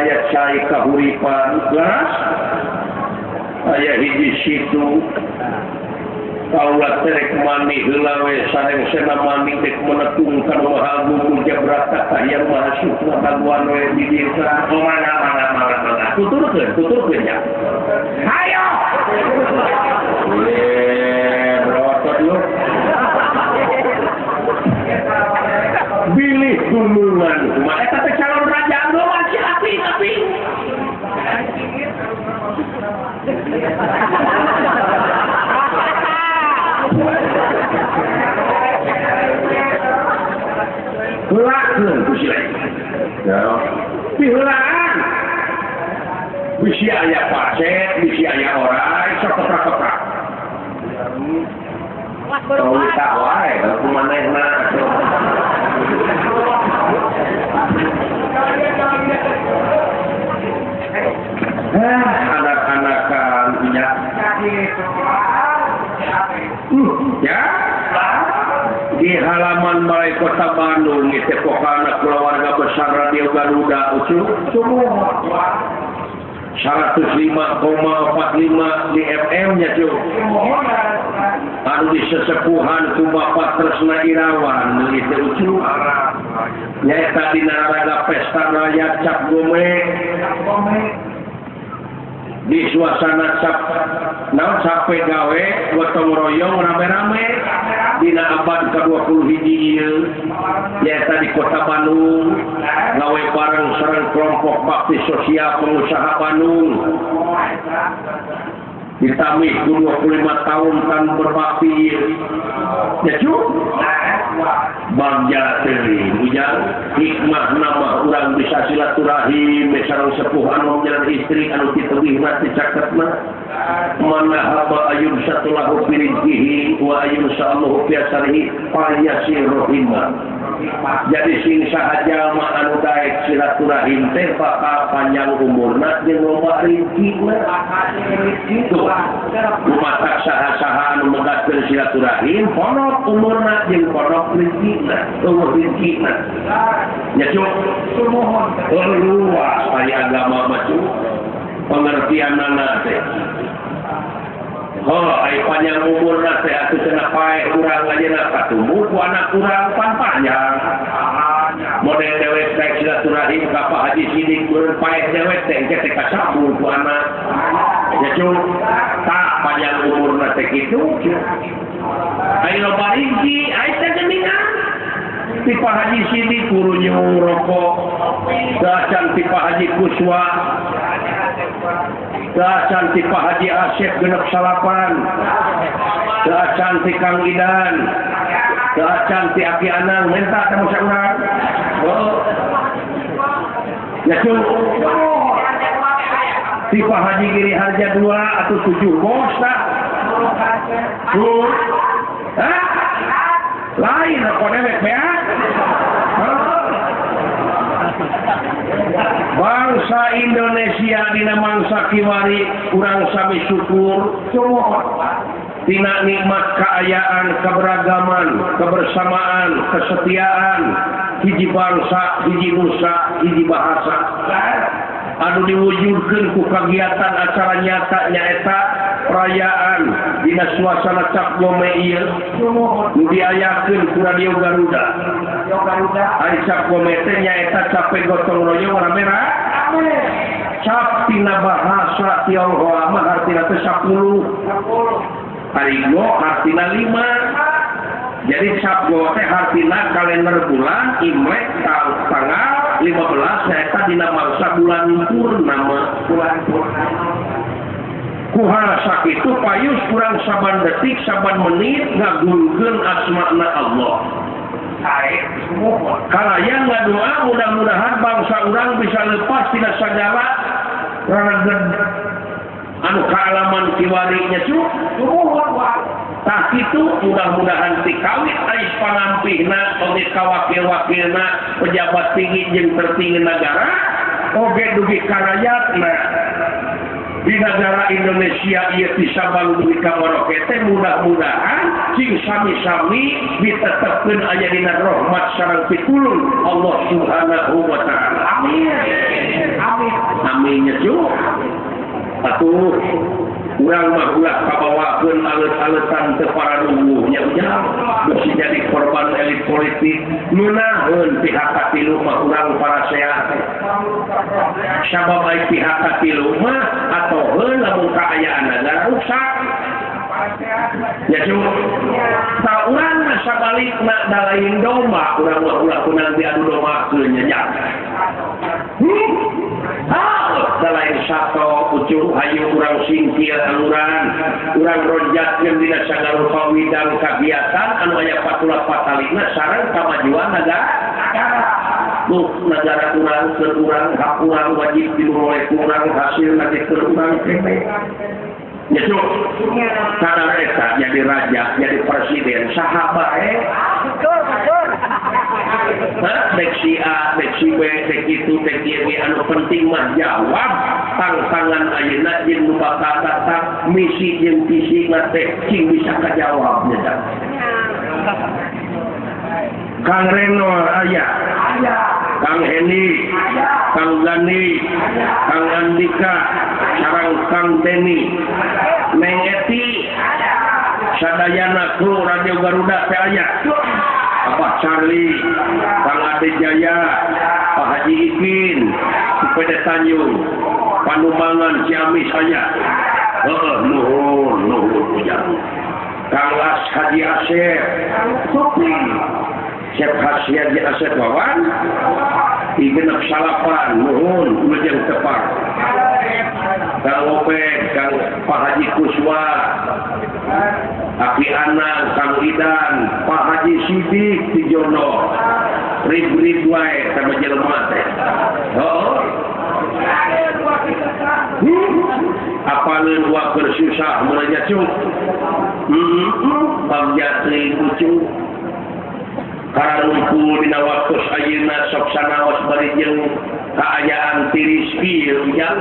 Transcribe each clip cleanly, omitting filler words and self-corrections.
Aya cai kahuripan gelas aya hiji situ kaula terek mandi heula we sareng sena mandi dek menetung ka nu Maha Agung Jabrata ka Yang Maha Sukma kaguan we di dieu Mangga mangga mangga mangga. Tuturkeun tuturkeun nya. Hayo. Berotot lu. Bilih gunungan kumaha eta teh calon raja anu masih api api. Heulakeun ku si lain. Ya. Piheulaan. Bisi aya pacet, bisi aya orai, sok keprak-keprak. Tong tak wae, ku manehna atuh. Anak-anakan punya. Ya. Di halaman Balai Kota Bandung di tepokana keluarga besar Radio Garuda ucu 105,45 di FM-nya cu. Anu di sesepuhan ku Bapak Tresna Irawan gitu ucu. Nyaeta dina raraga pesta rakyat Cap Gome di suasana cap naon cape gawe gotong royong rame-rame dina abad ke-20 hiji ieu nyaeta di Kota Bandung gawe bareng sareng kelompok bakti sosial pengusaha Bandung ditamih ku 25 tahun tan berbakti ieu ya cu bagja teuing ujang hikmah nama urang bisa silaturahim sareng sepuh anu jalan istri anu titeuwihna ti caketna mana haba ayun satulahu fi rizqihi wa ayun sa'allahu fi asarihi falyasir rahimah. Jadi sing saha jalma anu daek silaturahim teh bakal panjang umurna jeung loba rezekina. Tuh kumaha saha-saha anu megatkeun silaturahim pondok umurna jeung pondok rezekina, eueuh rezekina. Nya cuk luas aya agama mah cuk pengertianana teh. Oh, ai panjang umurna teh atuh cenah paeh urang ayeuna katumbuh ku anak urang pan panjang. Model dewek teh silaturahim ka Pak Haji Sidik urang paeh dewek teh engke teh kasabur ku anak. Ya cuk, tak panjang umurna teh kitu. Ai loba rizki, ai teh geuningan. Ti Pak Haji Sidik kurunyung rokok, gacan ti Pak Haji Kuswa. Gacan ti Pak Haji Asep genep salapan, gacan ti Kang Idan, gacan ti Aki Anang minta temu saurang. Oh. Ya cuk. Ti Pak Haji Giri Harja 2 atau 7 bos tak? Hah? Lain rokok dewek ya. Bangsa Indonesia dina mangsa kiwari urang sami syukur tina nikmat keayaan, keberagaman, kebersamaan, kesetiaan hiji bangsa, hiji nusa, hiji bahasa anu diwujudkeun ku kagiatan acara nyata nyaeta perayaan dina suasana Cap Gome ieu nu diayakeun ku Radio Garuda. Ari Cap Gome teh nyaeta cape gotong royong rame-rame. Cap tina bahasa Tionghoa mah artina teh 10. Ari go artina 5. Jadi Cap Go teh artina kalender bulan Imlek tanggal 15 nyaeta dina mangsa bulan purnama. Bulan purnama. Kuhara sakitu payus kurang saban detik saban menit ngagulkeun asmana Allah. Kalayan ngadoa mudah-mudahan bangsa urang bisa lepas tina sagala raragen anu kaalaman kiwarinya cu. Tah kitu mudah-mudahan ti kawit ais pangampihna oge kawakil-wakilna pejabat tinggi jeung tertinggi negara oge dugi ka rakyatna. Di negara Indonesia ieu ti Sabang dugi ka Merauke teh mudah-mudahan cing sami-sami ditetepkeun aya dina rahmat sareng pitulung Allah Subhanahu wa taala. Amin. Amin. Amin nya cu. Atuh urang mah ulah kabawakeun alet-aletan teu paraduguh nya ujang bisi jadi korban elit politik ngeunahkeun pihak katilu mah urang parasea teh. Sabab ai pihak katilu mah atoheun lamun kaayaan nagara rusak. Ya cu. Ta urang mah sabalikna da lain domba urang mah ulah kunang diadu dombakeun nya nya. Lain sato ucu hayu urang singkir aluran urang ronjatkeun dina sagala rupa widang kagiatan anu aya patula patalina sareng kamajuan nagara. Duh nagara urang keur urang hak urang wajib dimoleh urang hasil nanti keur urang kene. Ya cu. Sadar eta jadi raja, jadi presiden saha bae. Betul, betul. Dek si A, dek si B, dek itu, dek ieu anu penting mah jawab tantangan ayeuna jeung nu bakal datang misi jeung visi mah teh cing bisa kajawab nya. Kang Reno aya, Kang Heni, Kang Gani, Kang Andika, sareng Kang Deni, Neng Eti, sadayana kru Radio Garuda teh aya. Pak Charlie, Kang Ade Jaya, Pak Haji Ikin, Sepeda Tanjung, Panumangan Ciamis aya. Heeh, nuhun, nuhun ujang. Kang As Haji Asep, Sopi, Syekh Haji Asep Wawan, di genep salapan, nuhun, wilujeng tepang. Kang Opet, Kang Pak Haji Kuswa, Aki Anang, Kang Idan, Pak Haji Sidik Tijono, rib-rib wae sama jelema teh. Oh. Apaleun wa keur susah mun nya cu. Bagja teuing ucu. Kararumpul dina waktu ayeuna sok sanaos bari jeung kaayaan tiris kieu ujang.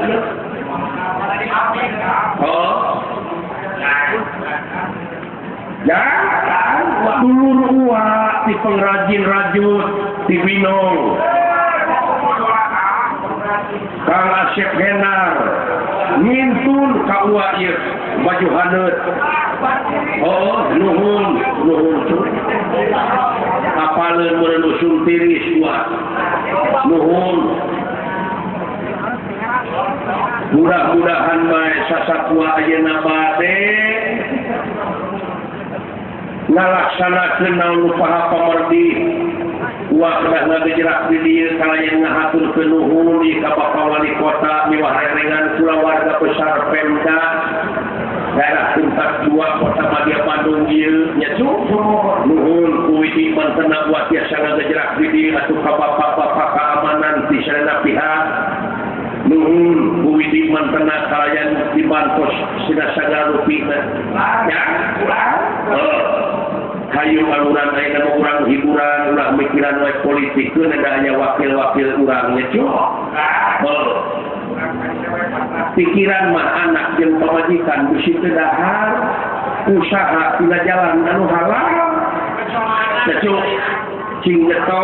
Oh. Ya, dulur uwa ti pengrajin rajut ti Binong. Kang Asep Henar ngintun ka uwa ieu baju haneut. Oh, nuhun, nuhun. Apaleun meureun usum tiris uwa. Nuhun. Mudah-mudahan bae sasakua ayeuna bade ngalaksanakeun naon nu paha pamardi uwa kedah ngagejerak di dieu kalayan ngahaturkeun nuhun ieu ka Bapak Wali Kota miwah rerengan kulawarga besar Pemda daerah tingkat 2 Kota Madya Bandung ieu nya cu nuhun ku widi mantena buat tiasa ngagejerak di dieu atuh ka bapak-bapak keamanan di sarana pihak nuhun ku widi mantena kalayan dibantos sina sagala rupina ya hayu aluran ayeuna mah urang hiburan ulah mikiran wae politik keun da aya wakil-wakil urang nya cu. Pikiran mah anak jeung pamajikan bisi teu dahar usaha tina jalan anu halal nya cu. Cing nyeto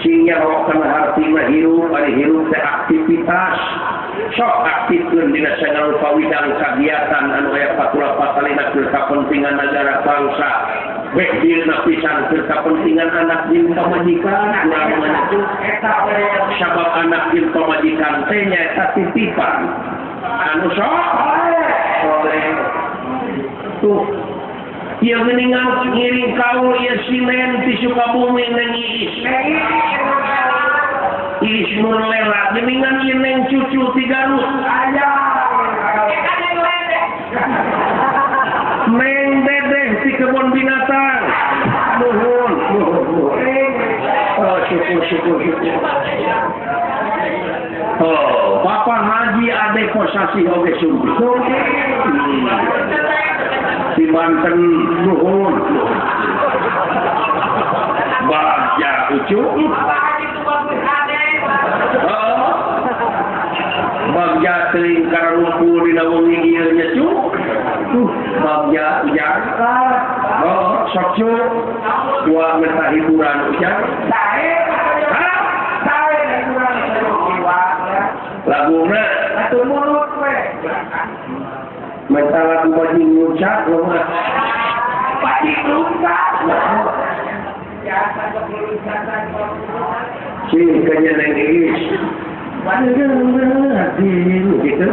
cing nyaho kana hartina hirup ari hirup teh aktivitas sok aktifkeun dina sagala rupa widang kagiatan anu aya patula patalina keur kapentingan nagara bangsa beh dieuna pisan keur kapentingan anak jeung pamajikan urang mah cu eta sabab anak jeung pamajikan teh nyaeta titipan anu sok soleh tuh ieu geuningan ngiring kaul ieu simen ti Sukabumi neng Iis. Iis nur lela geuningan ieu neng cucu ti Garut. Aya. Neng Dedeh ti kebun binatang. Nuhun, nuhun, nuhun. Oh, syukur, syukur, syukur. Oh, Bapak Haji Ade Kosasi oge sungguh. Di Banten nuhun. Bagja ucu. Bagja Bagja teuing kararumpul dina wengi ieu nya cu. Tuh bagja ujang. Oh, sok cu. Dua meta hiburan ujang. Sae. Hah? Sae hiburan jiwa. Laguna atuh mulut we. Meta lagu bajing ngucap lemah. Bajing ngucap. Sih kayaknya neng Iis. Gitu.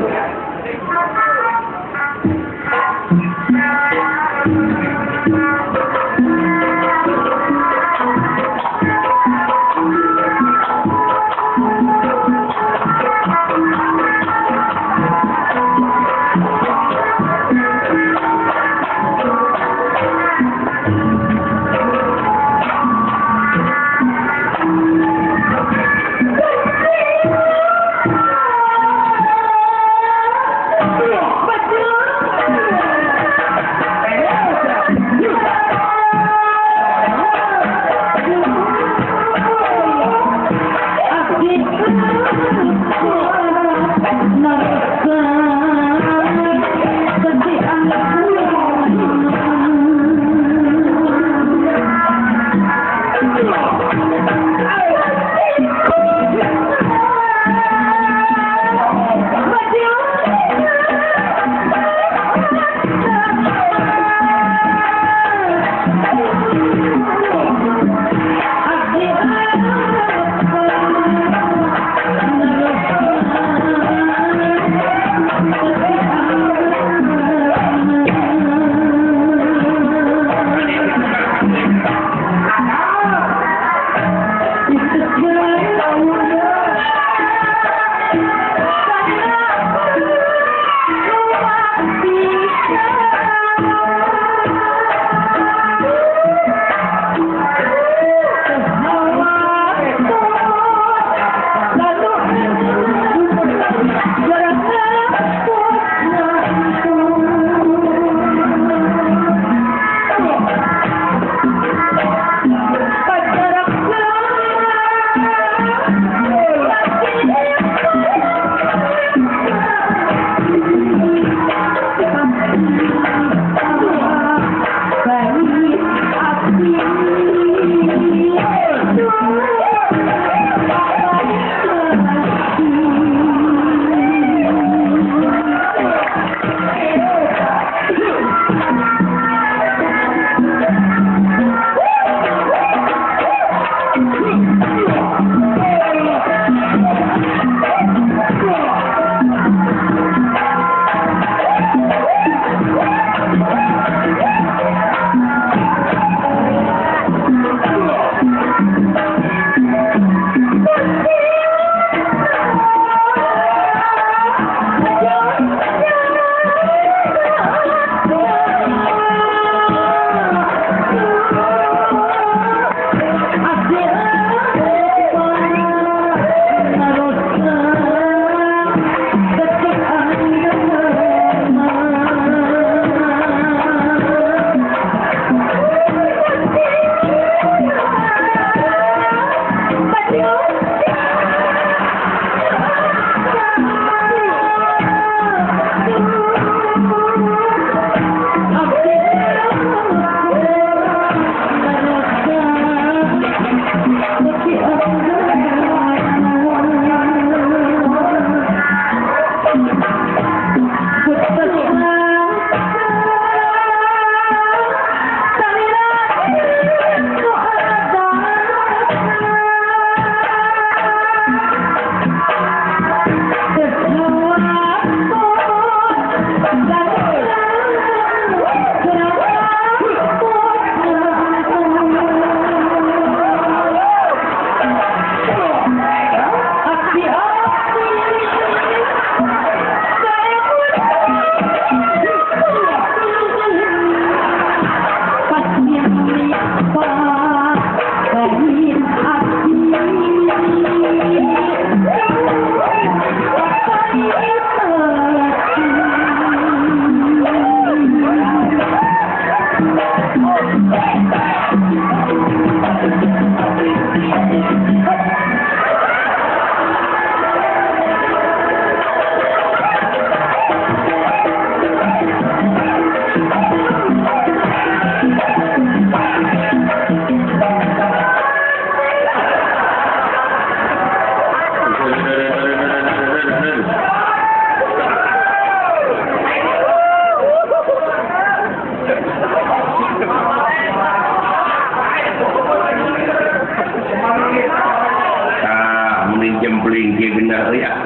kamari ah.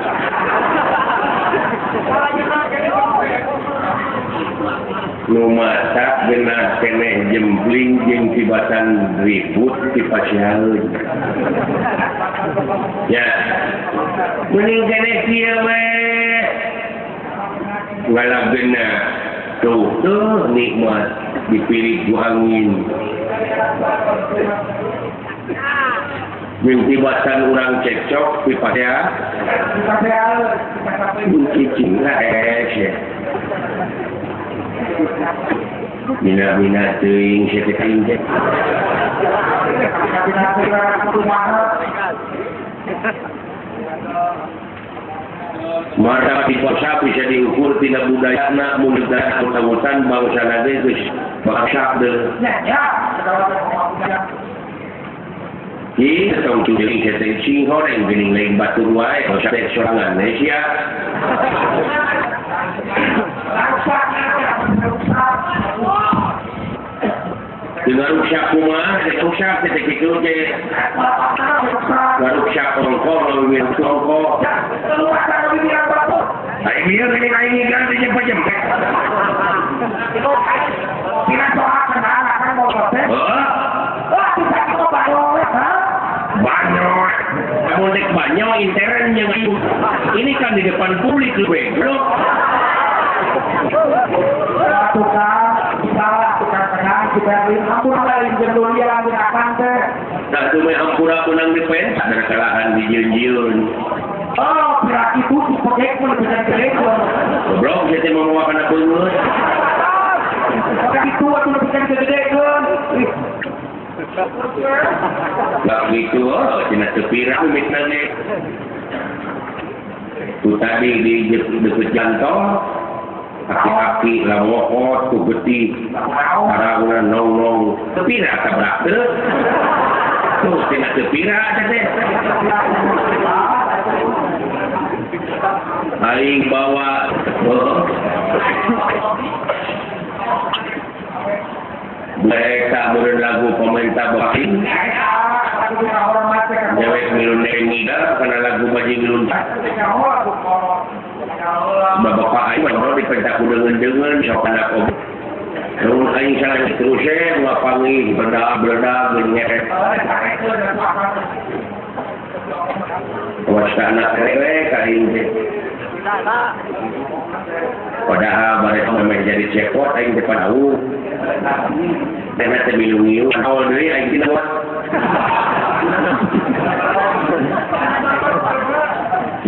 Nu matak genah keneh jembling jeung tibatan ribut ti pasihaeun. Ya. Mending keneh kieu we. Ngalah genah tuh tuh nikmat dipilih ku angin. Jeung tibatan urang cekcok di pasea. Cicing lah es. Mina-mina teuing sia teh aing teh. Mata dipaksa bisa diukur tina budayana mun hutan bangsa ge geus baksa deui. Ieu tong teuing sia teh cing horeng geuning lain batur wae bangsa teh sorangan we sia. Dengan rusak kumaha, rusak teh kitu teh. Rusak ongkoh, leuwih ongkoh. Aing ieu geuning aing ngigan teh jempe-jempe. Banyak. Kamu nek banyak intern yang ibu. Ini kan di depan publik gue, bro. Tukang, salah tukang tenang, kita ampura lain jendulia lagi akan teh. Tak cuma ampura kunang di pen, ada kesalahan di jiun-jiun. Oh, berarti itu pakai pun bisa jelek. Bro, kita mau makan apa dulu? Itu waktu lebih gede kan. Gak gitu, oh, cina tepira mitna nih. Tuh tadi di deket jantung. Aki-aki lamokot ku getih arangna nonglong tepira tabrak teu tuh tina tepira teh aing bawa mereka beureun lagu pemerintah baking dewek milun nida kana lagu bajing luncat. Bapak aing mah dipentak ku deungeun-deungeun sok kana kob. Lamun aing salah terus we ngapangi beledak-beledak nyeret. Awas ka anak we ka aing teh. Padahal bare memang jadi cepot aing teh padahal. Teh teh minum ieu awal deui aing teh buat.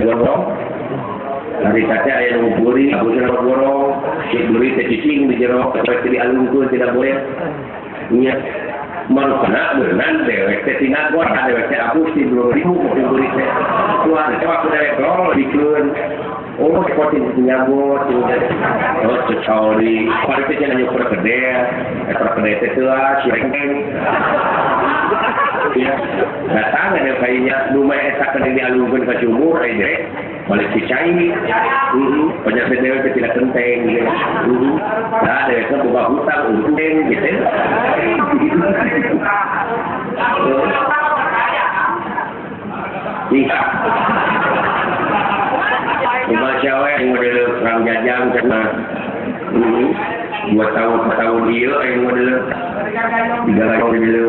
Gorong. Hari tadi aya nu buri, aku cenah gorong, si buri teh cicing di jero, sampai teu dialungkeun tidak boleh. Nya marukana beunang dewek teh tina gor, dewek teh apus di 2000 di buri teh. Tuah teh waktu dewek lol dikeun. Oh, cepot nyabot, oh cocori. Pari teh cenah nyukur gede, eta gede teh teuas, si rengeng. Ya, datang ada kayaknya rumah eta kena dialungkeun ka sumur aya direk balik cicai. Banyak dewek teh tidak kenteng gitu. Nah, dewek teh boga hutang enteng gitu. Iya. Kumaha we model perang jajang cenah. 2 tahun tahun ieu aya model 3 tahun ieu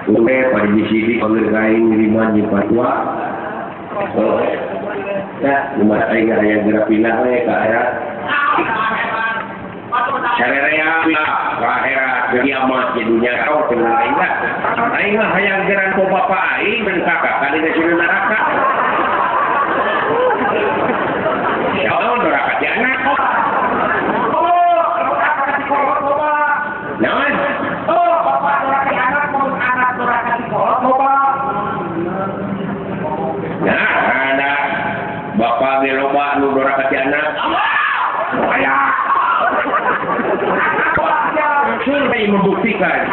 Oke, pada di sini panggil kain lima di Papua. Oh, ya, rumah aing aya gerak pindah we ka akhirat. Sarerea ka akhirat kiamat di dunia kau dengan aing lah. Aing mah hayang geran ku bapa aing dan kakak kali ke sini neraka. Ya Allah, neraka ti anak. Oh, neraka ti kolot loba. Naon? Oh, bapak neraka ti anak mun anak neraka ti kolot loba. Nah, ada bapak ge loba nu doraka ti anak. Aya. Survei membuktikan.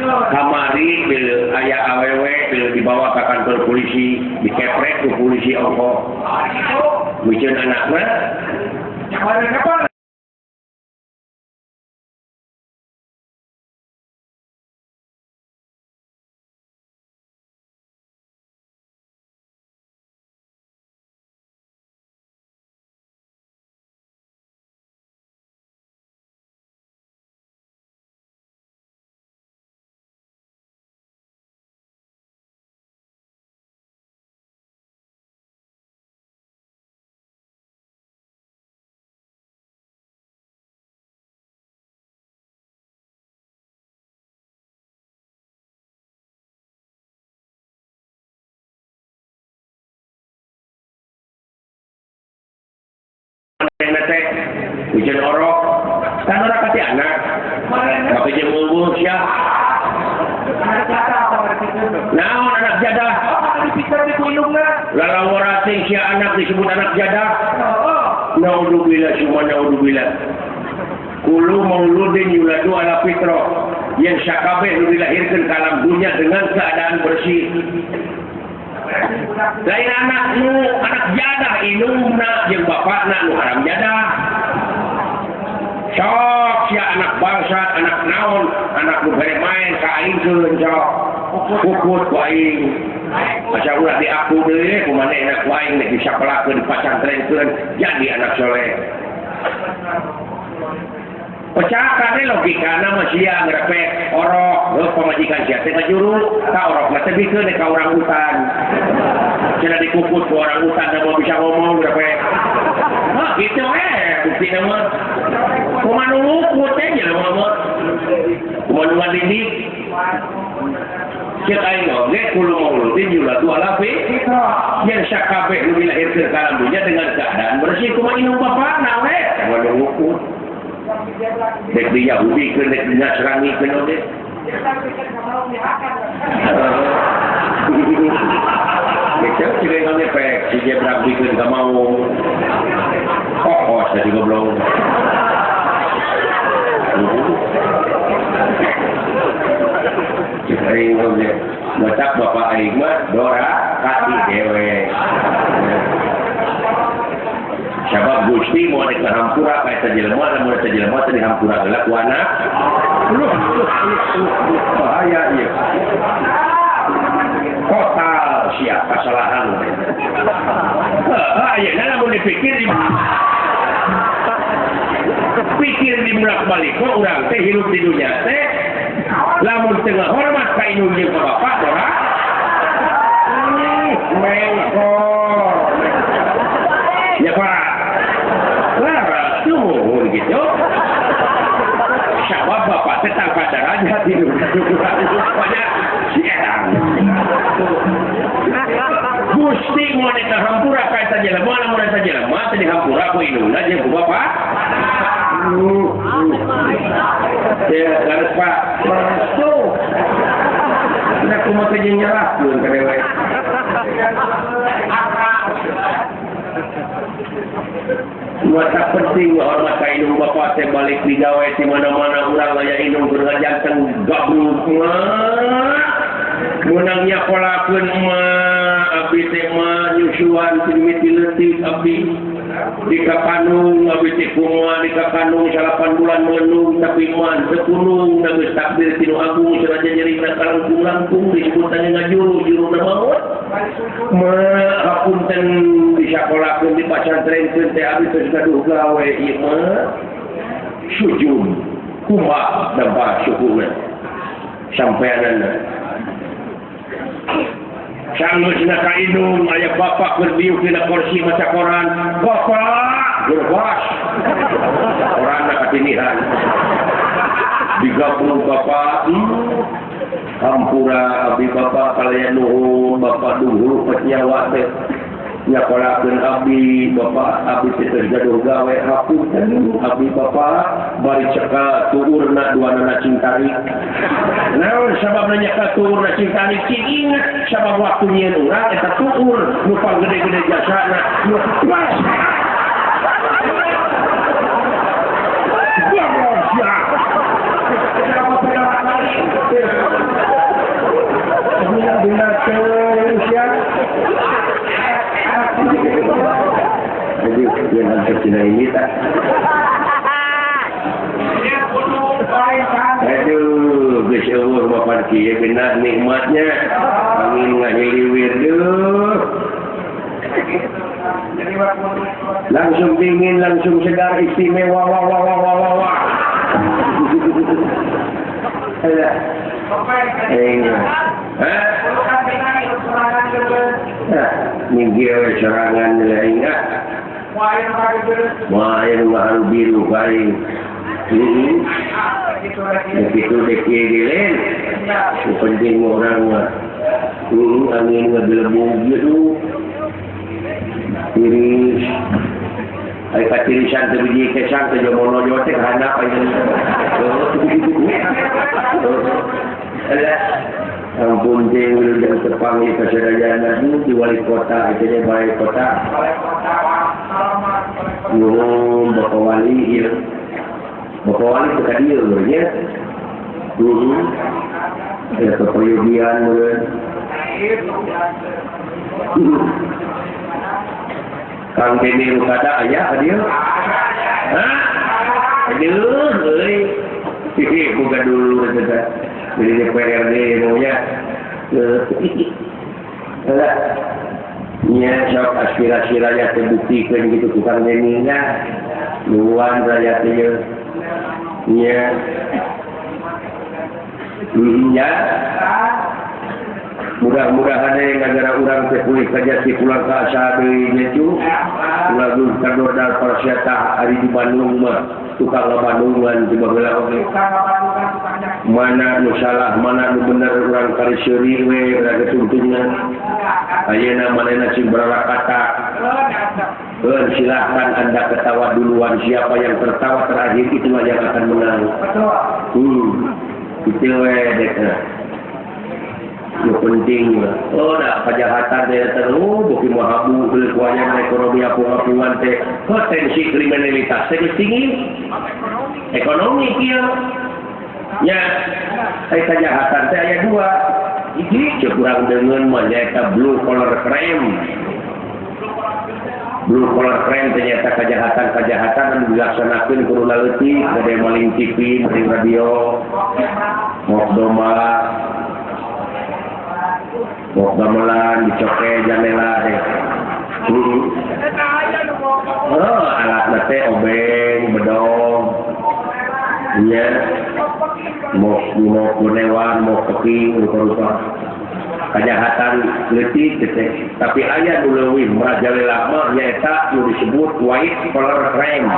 Kamari bila aya awewe bila dibawa ke kantor polisi dikeprek ku polisi ongkoh. Miceun anakna. Hujan orok kan ora kati anak. Tapi jeung eueuh sia. Naon anak jadah? Lalawara teh sia anak disebut anak jadah. Naudzubillah summa naudzubillah. Kullu mauludin yuladu ala fitrah. Yang sakabeh nu dilahirkeun ka alam dunya dengan keadaan bersih. Lain anak nu anak jadah indungna jeung bapakna nu haram jadah. Sok sia anak bangsa, anak naon, anak nu bere main ka aingkeun sok. Kukut ku aing. Asa ulah diaku deui kumaha enak ku aing nek disapelakeun dipasantrenkeun jadi anak soleh. Pecahkan logikana mah sia ngrepek orok heuh pamajikan sia teh ngajuru ka orok mah teh bikeun ka orang hutan. Cenah dikukut ku orang hutan da moal bisa ngomong ngrepek. Hah kitu we buktina mah. Kumaha nu ngukut teh jelema mah. Kumaha nu ngadidik. Cek aing oge kulo mauludin yuladu ala fitrah. Yen sakabeh nu dilahirkeun ka alam dunya dengan keadaan bersih kumaha indung bapana we kumaha nu ngukut. Dek di Yahudi keun dek di Nasrani keun oge. Dek cek ngepek si jebrak bikeun ka mau. Kokos tadi goblok. Cek aing oge matak bapak aing mah dora kati dewe. Sabab Gusti mau rek hampura ka eta jelema lamun eta jelema teh dihampura heula ku anak. Bahaya ieu. Total sia kesalahan. Heuh, ayeuna lamun dipikir di pikir di bolak-balik kok urang teh hirup di dunya teh lamun teu ngahormat ka indung jeung ka bapak dora. Mengkor. Ya Pak. Lara tuh gitu. Sabab bapak teh tanpa darahnya tidur. Banyak siang. Gusti mau eta hampura ka eta jelema lamun eta jelema teh dihampura ku indungna jeung ku bapak. Ya, harus Pak. Masuk. Nah, kumaha teh nyerahkeun ka dewe. Mata penting hormat ka indung bapak teh balik digawe di mana-mana urang aya indung keur ngajangkeun gabluk mah. Meunang nyakolakeun mah abdi teh mah nyusuan ti mimiti leutik abdi di kakanung abdi teh kumaha di kakanung 8 bulan meunung tapi mah teu kunung da geus takdir ti nu agung sanajan nyerina kalangkung-langkung disebutan ngajuru juruna maot. Mah hapunten disakolakeun di pasantrenkeun teh abdi teh gaduh gawe ieu mah sujud kumaha dampak syukurna sampeanana sanggeusna ka indung aya bapak keur diuk dina kursi maca koran bapak gerbas koranna katinihan digabung bapak hampura abdi bapak kalian nuhun bapak duhur nyawa teh nyakolakeun abdi bapak abdi teh teu gaduh gawe hapunten abdi bapak bari cekal tuurna duanana cingtarik naon sababna nyekal tuurna cingtarik cing inget sabab waktu nyieun urang eta tuur nu panggede-gede jasana nu pas benar ya. Jadi jangan tercina ini tak. Aduh, geus eueuh bapak kieu benar nikmatnya. Angin ngahiliwir duh. Langsung dingin, langsung segar, istimewa, wah wah wah wah wah wah. Minggir serangan lain ah. Wah, yang mahal biru paling. Begitu dek gilen. Penting orang mah. Angin ngegelembung gitu. Iris. Ai katirisan teu biji kesang teh jomono jo teh handap ayeuna. Ampun teh wilujeng tepangi ka sadayana di wali kota itu teh balai kota. Nuhun Bapak Wali ieu. Bapak Wali teh ka dieu nya. Heeh. Aya keperyogian meureun. Kang Deni Rukada aya ka dieu? Hah? Aduh euy. Hihi boga dulu eta. Jadi DPRD maunya. Lah. Nya sok aspirasi rakyat terbuktikan gitu ku Kang Deni nya. Luan rakyat ieu. Nya. Nya. Mudah-mudahan negara urang teh pulih kaja si pulang ka asa deui nya cu. Ulah kadodal parsiata ari di Bandung mah tukang Bandungan di baheula oge. Mana nu salah, mana nu bener urang kariseuri we urang ketuntungna. Ayeuna manehna sing baralakata. Heuh silahkan Anda ketawa duluan, siapa yang tertawa terakhir itulah yang akan menang. Itu we dekna. Nu penting oh dah kejahatan teh terus beuki mahabu kelekuannya ekonomi apung-apungan teh potensi kriminalitas teh geus tinggi ekonomi kieu nya ai kejahatan teh aya dua hiji ceuk urang deungeun mah nyaeta blue collar crime. Blue collar crime teh nyaeta kejahatan-kejahatan anu dilaksanakeun ku nu leutik bade maling TV, maling radio, mok domba, mok gamelan dicoke janela teh. Oh, alatna teh obeng, bedong. Nya. Mok mok gunewan, mok peking rupa-rupa. Kejahatan leutik teh. Tapi aya nu leuwih merajalela mah nyaeta nu disebut white collar crime.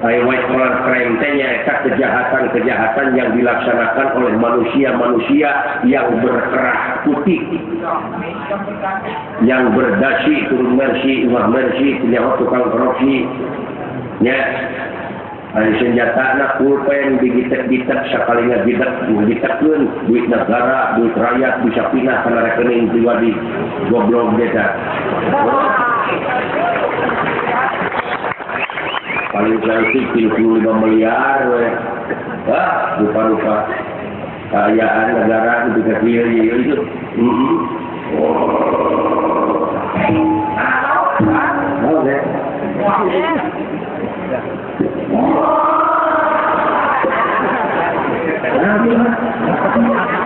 Ai white collar crime teh nyaeta kejahatan-kejahatan yang dilaksanakan oleh manusia-manusia yang berkerah putih, yang berdasi turun mersi, ulah mersi, nyawa tukang korupsi. Nya ai senjatana pulpen digitek-gitek sakalinya gitek gitekkeun duit negara, duit rakyat bisa pindah kana rekening pribadi. Goblok desa. Paling cantik 35 miliar we. Wah, rupa-rupa kekayaan negara itu kecil itu. Oh, deh.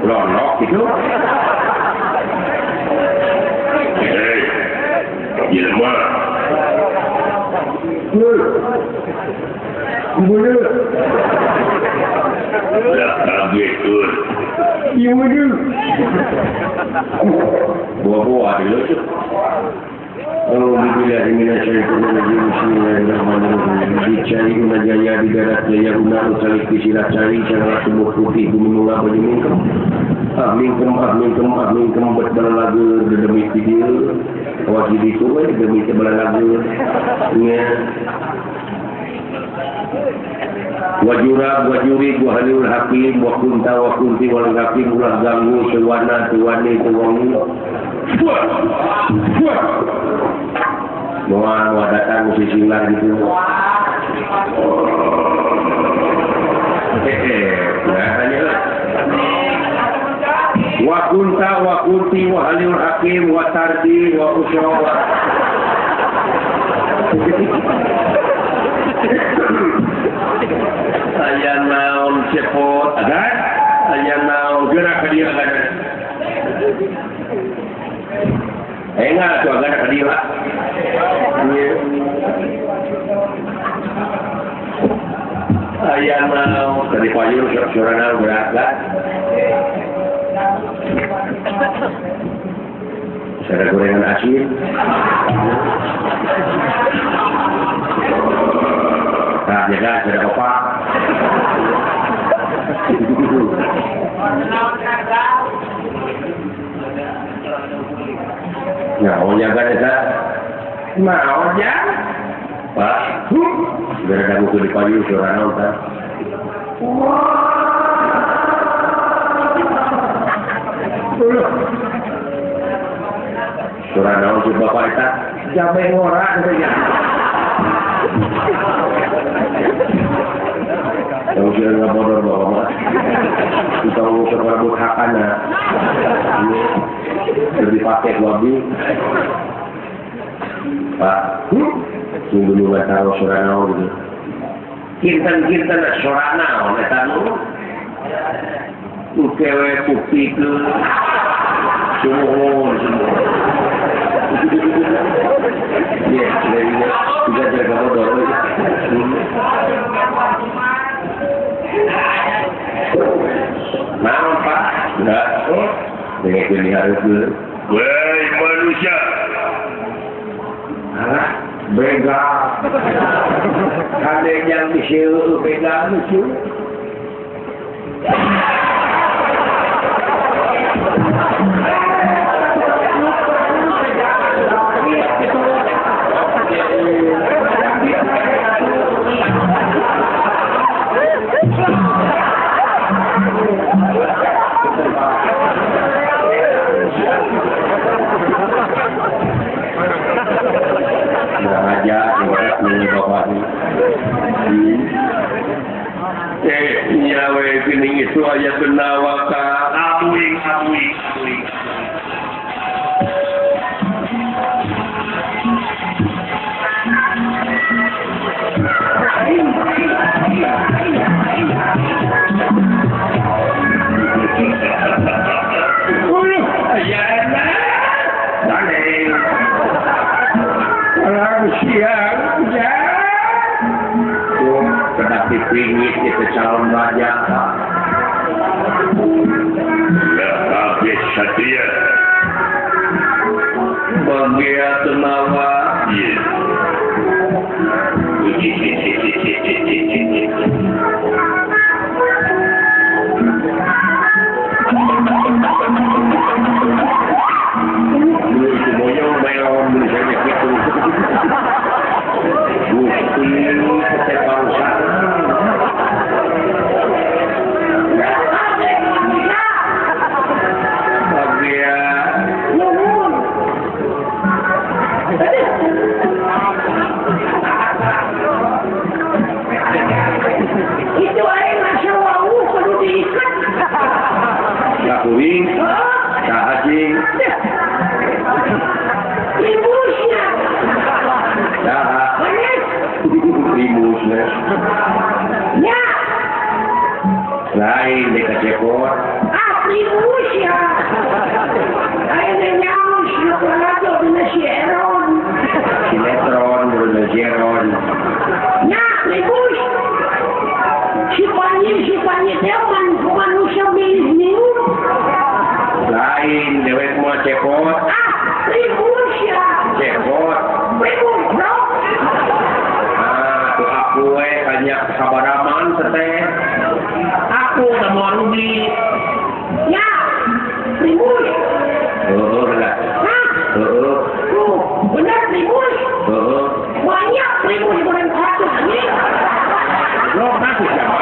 Lolok gitu. Hei, jelema. Buah-buah dulu. Oh, dicari guna jaya di darat jaya guna ucalik di silat cari cara tumbuh putih bumi mula baju mingkem ah mingkem ah mingkem ah mingkem buat bala lagu demi video awas di itu demi bala lagu nya wajura wajuri wahaliul hakim wa kunta wa kunti wal hakim ulah ganggu sewana tuwani tuwangi moal moal datang musisi ulah gitu. Wa kunta wa kunti wa haliul hakim wa tardi wa usyawa. Aya naon cepot ada? Aya naon gerak ka dieu ada? Enggak tuh agak ka dieu lah. Aya naon tadi payung sok-sorangan gerak lah. Ada gorengan asin. Nah, jaga ada opak. Nah, oh jaga desa. Mau ya? Gara dagu di payu suara naon tah? Suara naon si bapak eta? Jambe ngora gitu nya. Tahu kira nggak bodor bapak mah. Kita ngukur rambut hakana. Lebih pakai wabi. Pak, tunggu dulu nggak tahu suara naon gitu. Kinten-kinten suara naon eta nu. Ukewe kupikeun. Sumuhun, sumuhun. Iya, iya, tidak jaga bodor. Naon Pak? Enggak. Dengan ini harus dulu. Woi manusia. Alah, begal. Kade yang disiu begal lucu. Nyawe pining itu aya benawa ka abuing abuing abuing. Orang siang ya. Tetapi pingit itu calon raja. Ya habis satria. Bagia tenawa. Iya. Lain dekat cepot. Atribusia. Lain nyaus nukulado dina sieron. Sinetron dina sieron. Nya atribus. Si panyi teh manusia milih minum. Lain dewek mah cepot. Atribusia. Cepot. Pribus bro. Ah, tuh aku we banyak sabaraman teh. Aku udah mau rugi. Ya, Primus. Oh, benar. Hah? Oh, oh, benar Primus. Oh, banyak Primus bukan satu ini. Lo masih siapa?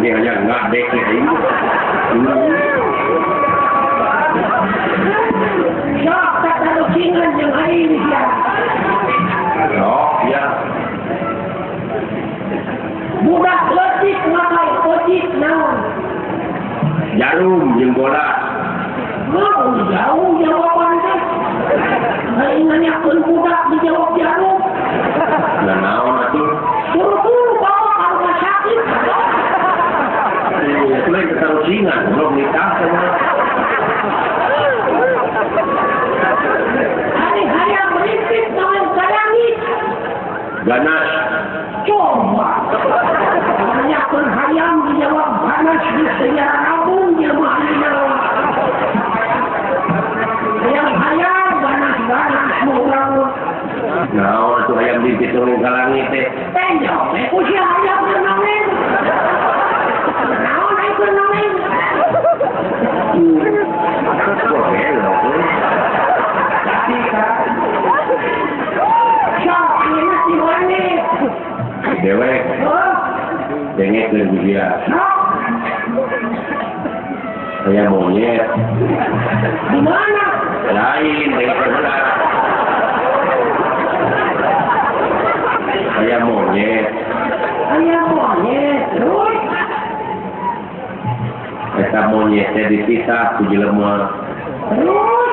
Dia hanya nggak dek ini. Sok kata lucingan yang air ya. Oh, ya. Budak leutik makai ojek naon? Jarum jeung bola. Mau jauh jawaban teh. Lain nanyakeun budak dijawab jarum. Lah naon atuh? Buru-buru bawa ka rumah sakit. Itu lain ketarucingan, belum nikah sama. Hari-hari yang merimpit dengan kalangit. Ganas. Coba. Nanyakeun hayam dijawab ganas di sejarah rabung jelema dijawab. Hayam-hayam ganas-ganas murang. Naon atuh hayam dimpit dengan kalangit teh? Tenjong teh usia hayam keur nongeng. Naon aya keur nongeng? Jadi kan. Sok ayeuna si mana? Dewek. Dengekeun ku sia. Saya monyet. Di mana? Lain, dengekeun heula. Saya monyet. Saya monyet. Terus? Eta monyet teh dititah ku jelema. Terus?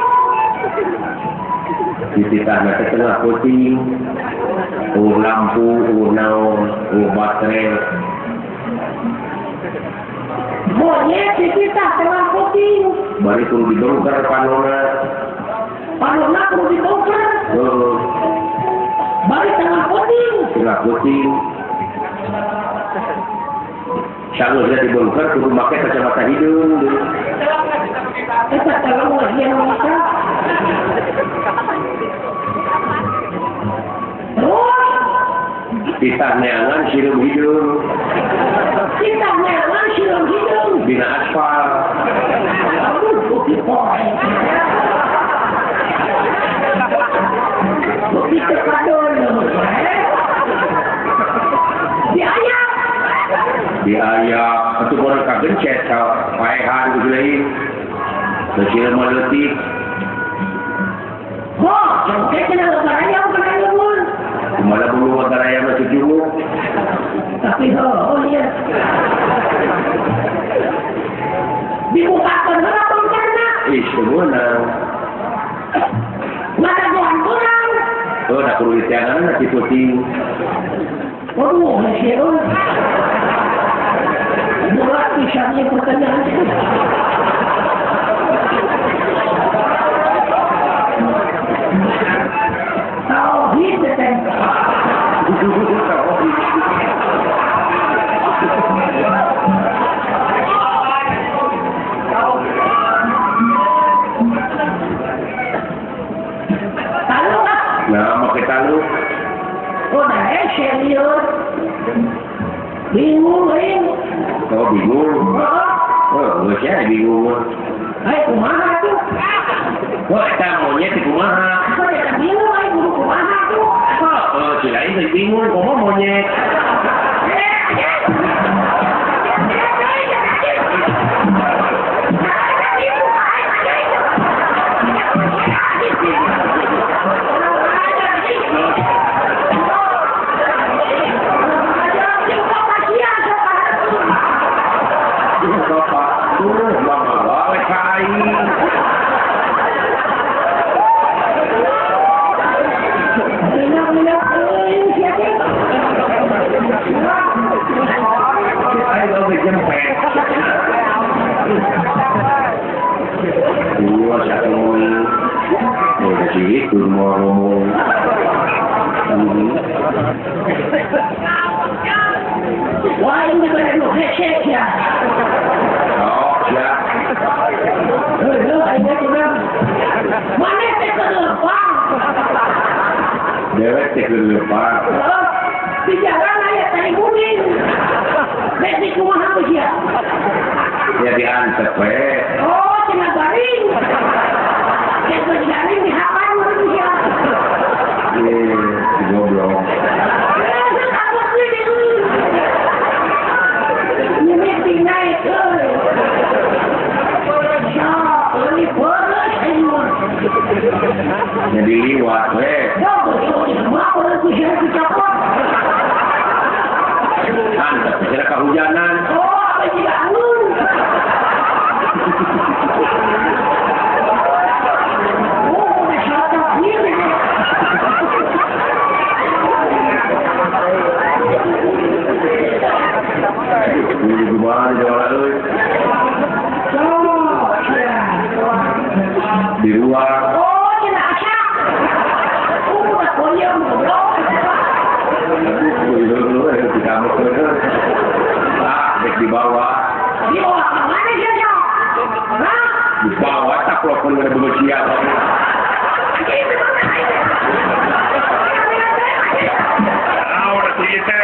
Dititahna teh tengah peuting. Eueuh lampu, eueuh naon, eueuh baterai. Monyet dititah tengah peuting. Bari kudu dibongkar panona. Panona kudu dibongkar. Heeh. Bari tengah peuting. Tengah peuting. Sanggeus dibongkar kudu make kacamata hidung. Eta teh ieu mah. Titah neangan sireum hidung. Titah neangan sireum hidung. Dina aspal. Aduh, bukti poe. Bukti teu kadon. Diayak. Diayak. Atuh urang kagencet paehan ku lain. Teu sireum leutik. Ho, jongke cenah lebar ayam kana lemun. Kumaha bulu wagar ayam masih jumuk. Tapi oh iya. Dibukakeun heula bongkarna. Ih, sebenarnya. Madagoan kurang. Oh, da kudu diteangan si peuting. Waduh, sieun. Berat pisan ieu pertanyaan. Tauhid teh. Nah, make talu. Oh, dah serius. Bingung, euy. Oh, bingung. Oh, geus ya bingung. Hei, kumaha tuh? Wah, eta monyet teh kumaha? Kok eta bingung euy kudu kumaha tuh? Oh, si lain teh bingung komo monyet. Wah, ini bener lu hesek ya. Oh, ya. Heuh, aing teh mana teh keuleupan. Dewek teh keuleupan. Di jalan aya tai kuning. Bek di kumaha sia? Ya diantep we. Oh, cenah garing. Cek garing dihapan mun sia. Eh, goblok. Jadi liwat we. Mantap, kira kehujanan. Oh, apa juga angin. Oh, masyarakat ini. Ini gimana jalan euy? Di luar. Oh, cenah asak. Udah koyong goblok. Ah, dek di bawah. Di bawah mana dia, Cok? Hah? Di bawah tak plafon ada manusia. Ah, udah tuh teh.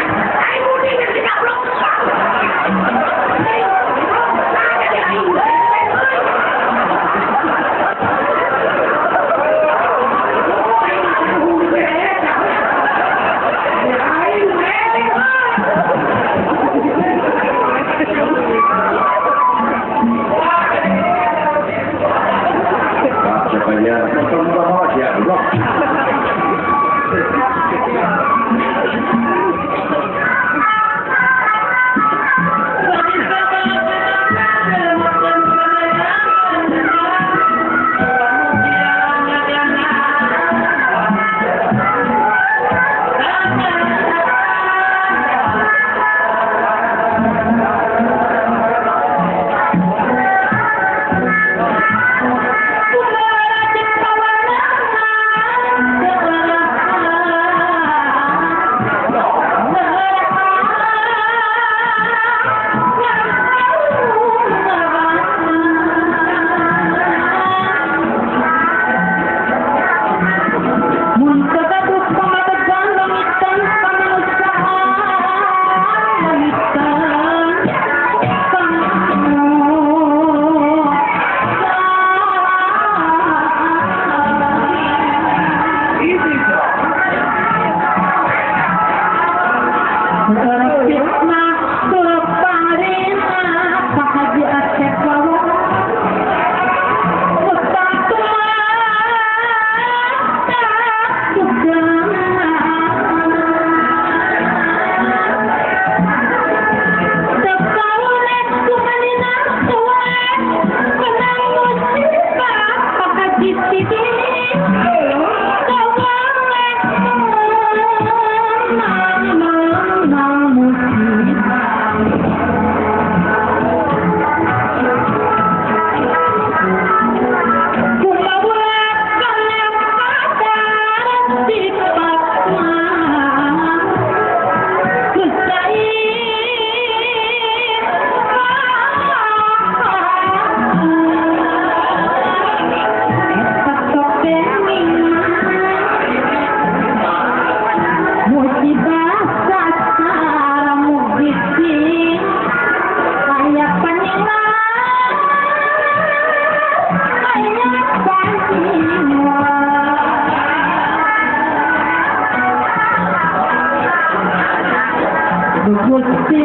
Gusti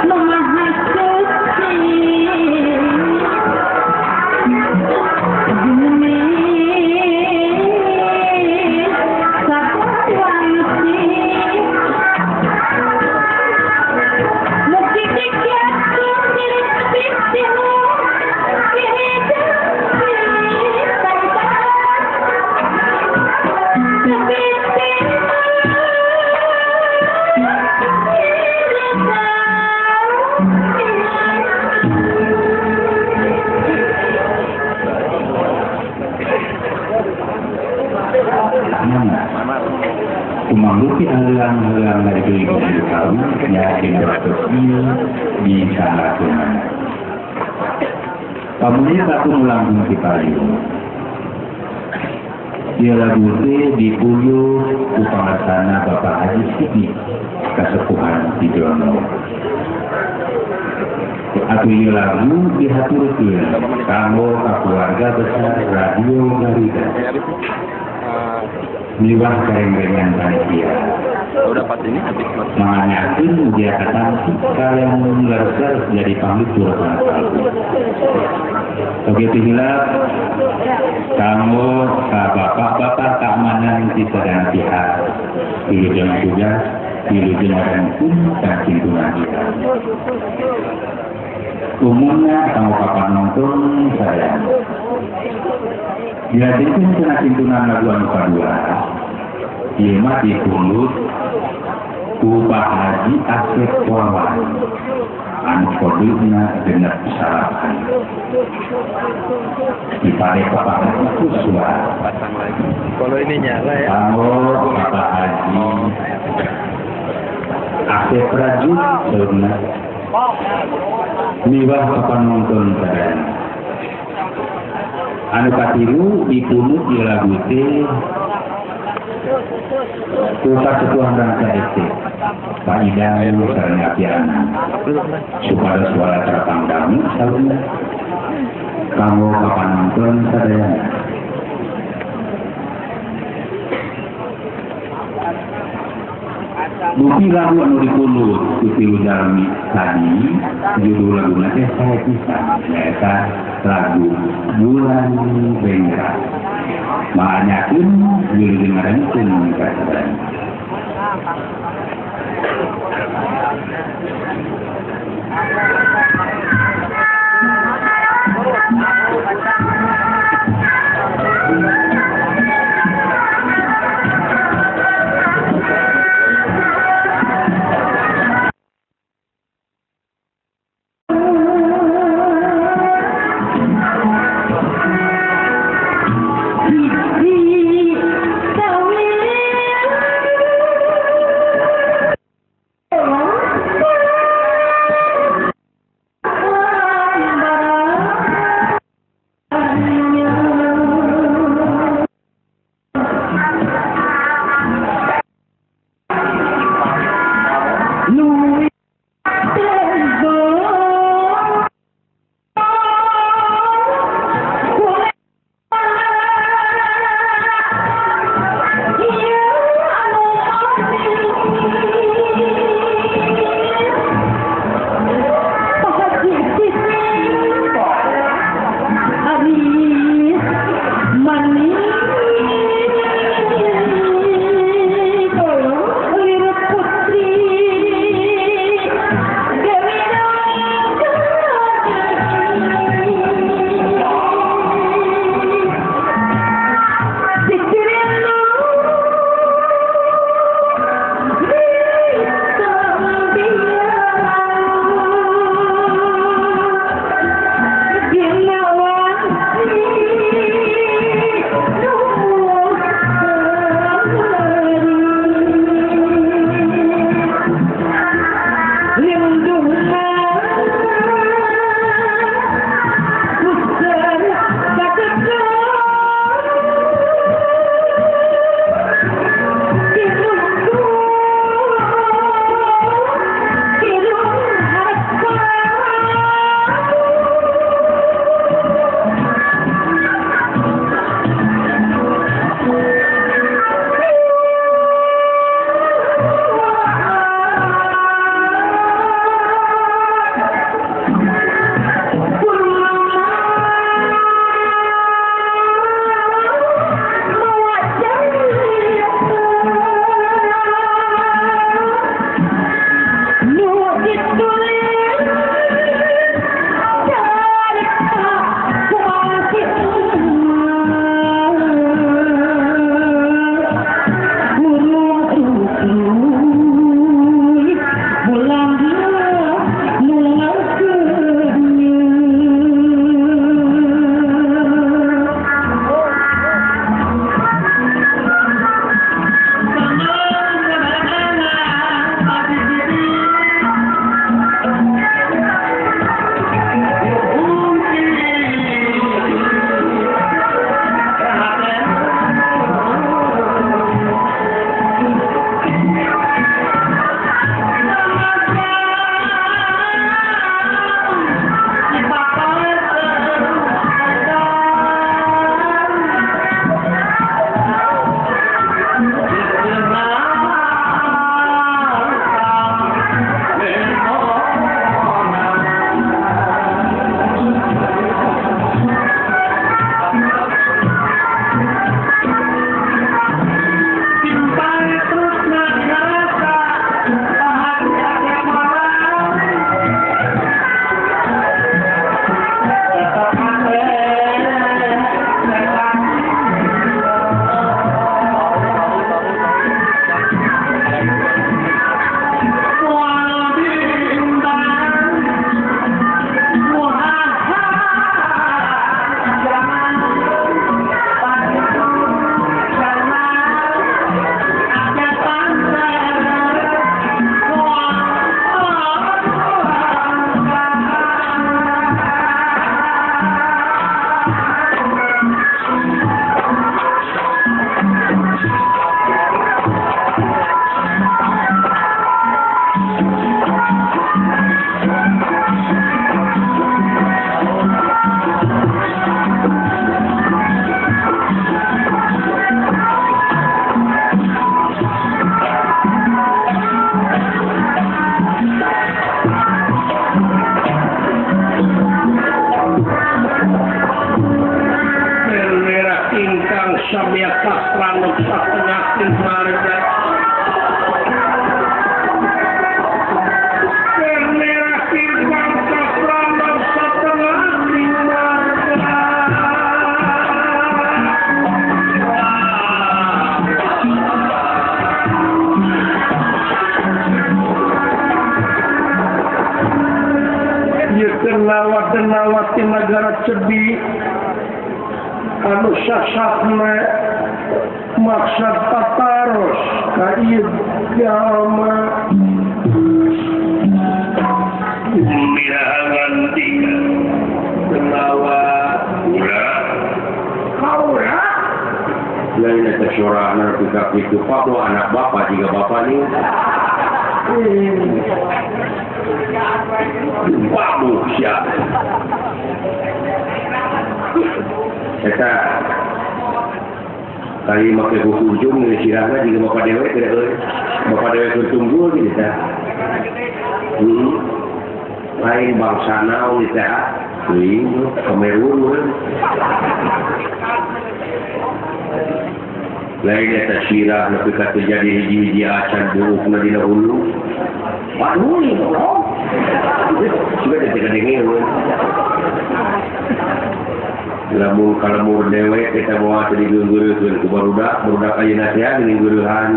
nu Maha Suci bumi sakawangsi mugi dikiatur milik pipimu Kumanggupi halang-halang dari kau yakin ieu bisa lakukan. Pamulia aku mulangkung ti payu. Ieu lagu teh dipuyuh ku pangarsana Bapak Haji Sidik kasepuhan di Jono. Atuh ieu lagu dihaturkeun kanggo ka keluarga besar Radio Garuda. Miwah kareng-rengan panitia. Manganyakeun mugia katampi kalian leres-leres jadi panglitur kana kalbu. Oge teu hilap kanggo ka bapak-bapak keamanan di sadayana pihak. Wilujeng tugas, wilujeng rengkun kacintuna kita. Umumna kanggo ka panonton sadayana. Dilanjutkeun cenah cintunan lagu anu kadua. Ieu mah dipundhut ku Pak Haji Asep Wawan anu koduna 69. Dipare Pak Haji Kuswa. Pasang lagi. Kalau ini nyala ya. Kanggo Bapak Haji Asep Rajun saurna. Miwah papanonton sadayana. Anu katilu dipunut ieu lagu teh ku kasepuhan Rangka ST Pak Idang sareng Apiana supados suara terapang dangu saurna kanggo papanonton sadayana. Bukti lagu anu dipundhut ku tilu jalmi tadi judul laguna teh sae pisan nyaeta lagu Bulan Bengkak. Maanyakeun wilujeng ngarengkeun ka sadayana. Saha Denawa ti nagara Cebi anu sasatna maksad pataros ka ieu jalma mirahangan tiga Denawa ura kaula lain eta sorana pika kitu papo anak bapak jiga bapak nih. Waduh siap. Eta kali make buku ujung geus sirahna jiga bapak dewe teh euy. Bapak dewe keur tunggul gitu teh. Lain bangsa naon teh ah. Teuing Kamerun we. Lain eta sirah nepi ka teu jadi hiji-hiji acan buukna dina hulu. Waduh, goblok. Sudah teh kadenge we. Lamun kalemur dewe kita bawa teh digeunggeureukeun ku barudak, barudak ayeuna teh geuning geureuhan.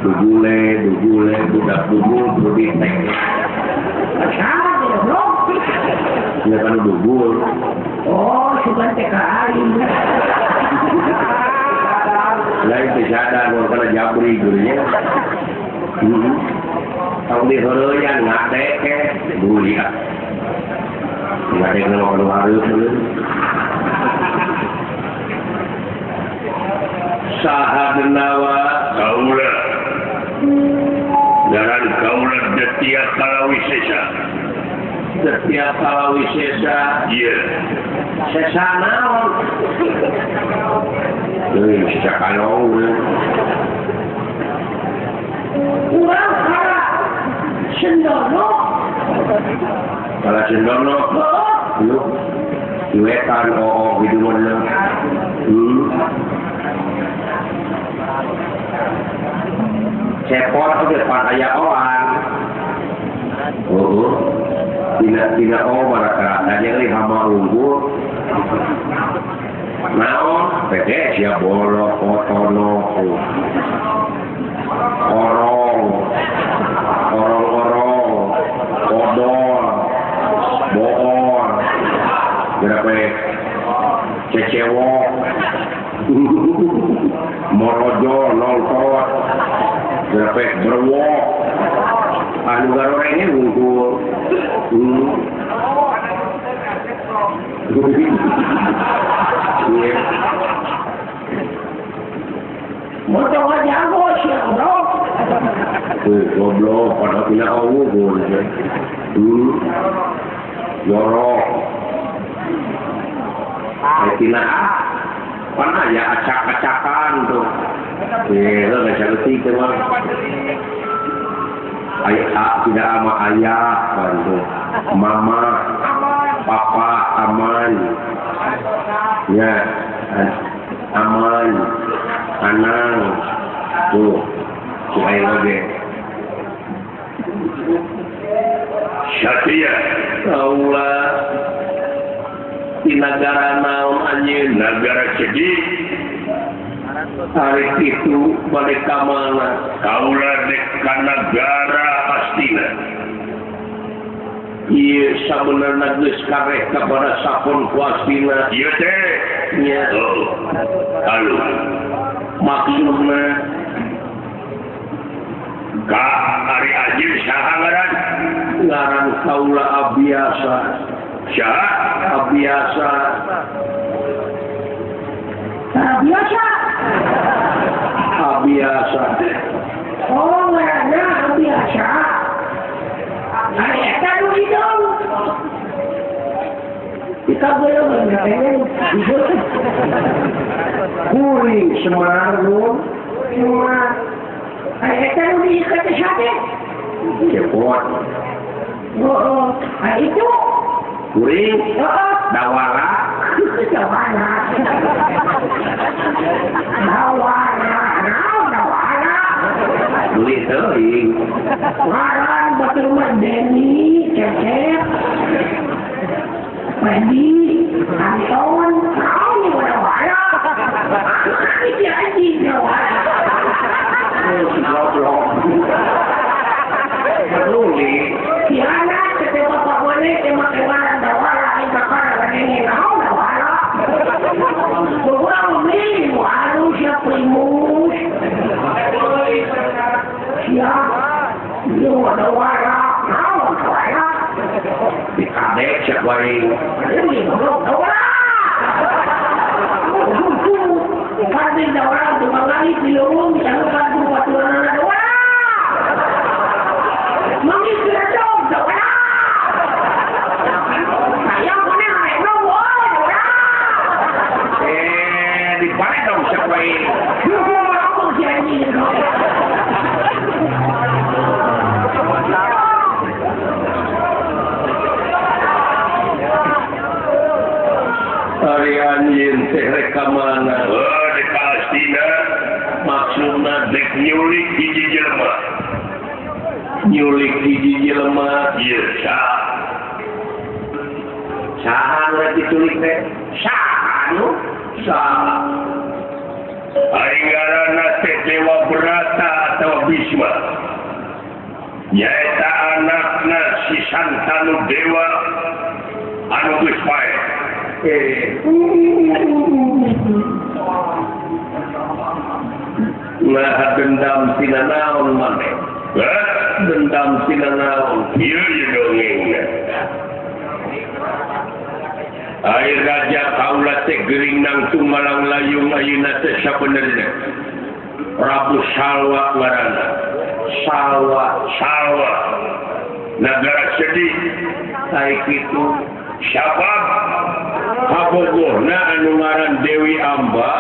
Dugule, dugule, budak dugul, kudu ditek. Salah goblok. Ya kan dugul. Oh, sugan teh ka aing. Lain teh sadar mun kana jabri gurunya. Tong diheureuyang ngadek ke duli ah. Ngadek na mah nu hareup meureun. Saha Denawa kaula. Ngaran kaula Detia Kalawisesa. Detia Kalawisesa. Ieu. Sesa naon? Euy, sesa kalong. Urang kala Sendono. Kala Sendono. Heeh. Diwetan oo gitu mah. Cepot teh depan aya oan. Heeh. Dina oo baraka nya euy hama unggul. Naon? Teh sia bolok otono. Orong. Orong-orong. Odol. Boor. Berapa cecewok. Morojo noltot. Berapa berwok. Anu garorengnya unggul. Motor jago sih goblok. Goblok pada pina unggul. Jorok. Tina mana ya acak-acakan tuh. Lo nggak cantik tuh mah. Ayah tidak sama ayah bantu. Mama, papa aman. Ya, aman, anang. Tuh, si air oge. Satya, kaula di nagara naon anjeun? Nagara Cedi. Hari itu balik ka mana? Kaula dek ka nagara Astina. Ieu sabenerna geus kareh kapada sapon ku Astina. Ieu teh nya. Oh. Halo. Maksudna ka ari anjeun saha ngaran? Ngaran kaula Abiasa. Saha? Abiasa. Abiasa. Abiasa. Oh, ngaranna Abiasa. Ari eta nu hidung. Dikabeuleuh ngaranna. Kuring Semar nu. Semar. Ari eta nu diikat teh sate. Cepot. Oh, ari itu. Kuring. Heeh. Dawala. Dawala. Dawala, dawala. Duit teuing. Ngaran batur mah Deni, Cecep, Fendi, Anton, naon ieu dawala. Iki anjing dawala. Goblok. Peduli. Kiana teh bapak maneh teh make ngaran. Lu ada wara, naon wara? Dikadek siap wae. Wara. Kami orang tukang lari di lorong, jangan bantu batuan anak wara. Mangis dong, wara. Sayang mana reno wara. Dibalik dong siap wae. Lu ngomong si anjing. Ari anjeun teh rek ka mana? Dek Astina maksudna dek nyulik hiji jelema. Nyulik hiji jelema ieu saha? Saha nu rek diculik teh? Saha nu? Saha? Ari ngaranna teh Dewa Brata atawa Bisma. Nyaeta anakna si Santanu Dewa anu geus paeh. Nah dendam tina naon maneh? Dendam tina naon? Ieu ieu dongengna. Ari raja kaula teh geuring nangtung malang layung ayeuna teh sabenerna. Prabu Salwa ngaranna. Salwa, Salwa. Nagara sedih sae kitu. Sabab kabogohna anu ngaran Dewi Amba.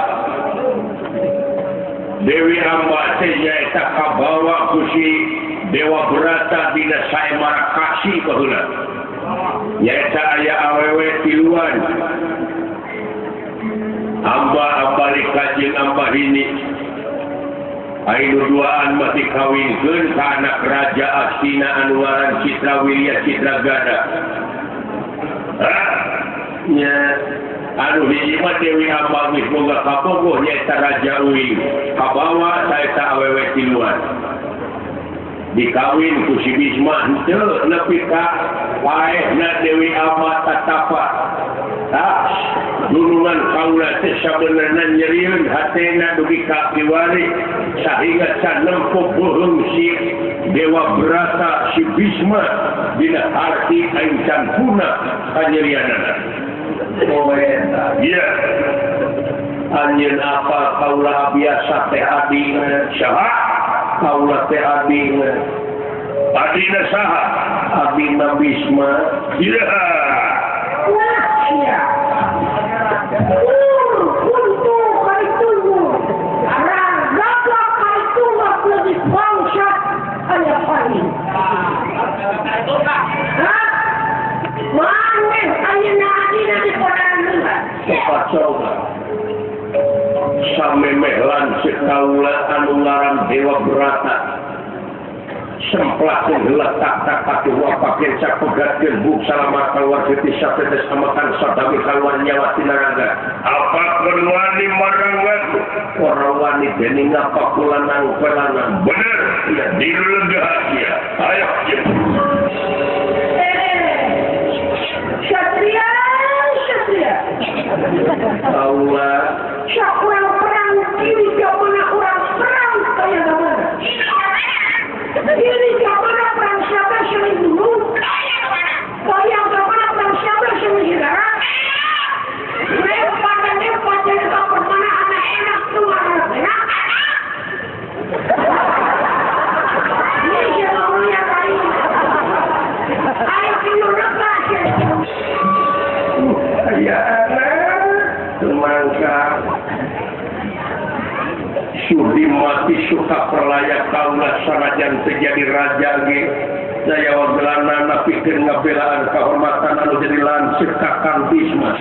Dewi Amba teh nyaeta kabawa ku si Dewa Brata dina saemara kasih baheula. Nyaeta aya awewe tiluan. Amba Ambalika jeung Amba Hini. Anu duaan mah dikawinkeun ka anak raja Astina anu ngaran Citra Wirya Citra Gada. Nya anu hiji mah Dewi Amba geus boga kabogoh nyaeta Raja Uing kabawa saeta awewe tiluan dikawin ku si Bisma henteu nepi ka paehna Dewi Amba tatapa tah dulungan kaula teh sabenerna nyerieun hatena dugi ka piwari sahingga can nempo beuheung si Dewa Brata si Bisma dina arti aing can punah kanyerianana. Oh eta. Iya. Anjeun apa kaula biasa teh abina saha? Kaula teh abina. Adina saha? Abina Bisma. Iya. Wah, sia. Kuntu kaitunggu. Ragapa kaitunggu lebih bangsat aya paling. Hah? Maneh ayeuna adina di padang. Cepat coba. Samemeh lanceuk kaula anu ngaran Dewa Brata. Semplakeun letak tak patuh wapakeun sapegatkeun buk salamat kaluar getih satetes amakan sadami kaluar nyawa tina raga. Apa wani marangan? Ora wani dening ngapa kulanang pelanang. Bener, ya dilegah sia. Ayo jeung. Satria, Satria. Kaula sakurang perang kiri ka mana urang perang kaya mana? Kiri ka mana perang siapa sering dulu? Kaya ka mana perang siapa sering segara? Lepas dan lepas dari kapal mana anak enak tuh anak enak. Ini siapa mulia kali? Ayo tidur lepas ya. Ya anak, semangka. Sudi mati suka perlayak kaula sanajan terjadi raja ge daya wagelanana pikir ngabelaan kehormatan anu jadi lanceuk ka Kang Bisma.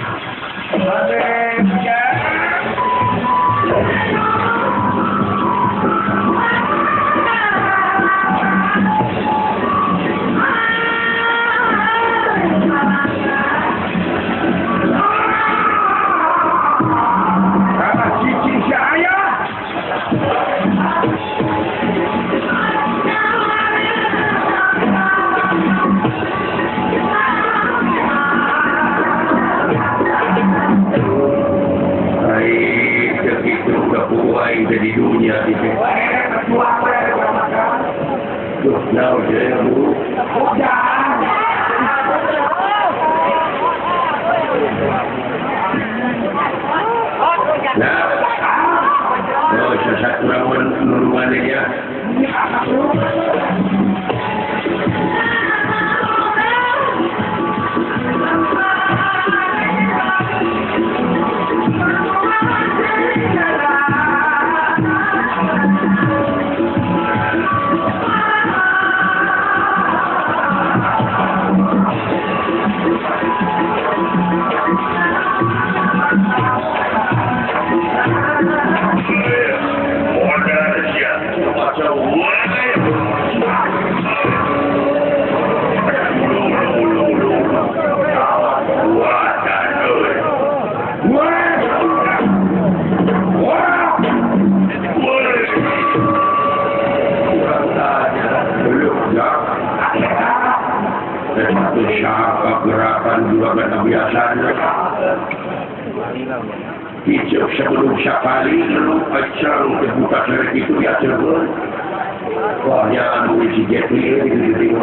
Duh, naon jaya guru. Nah, oh, sesat kurang menurunkan ya. Gerakan juga kata biasanya hijau sebelum sekali lalu acang terbuka cerek itu ya terbun wah ya anu isi jeti gitu gitu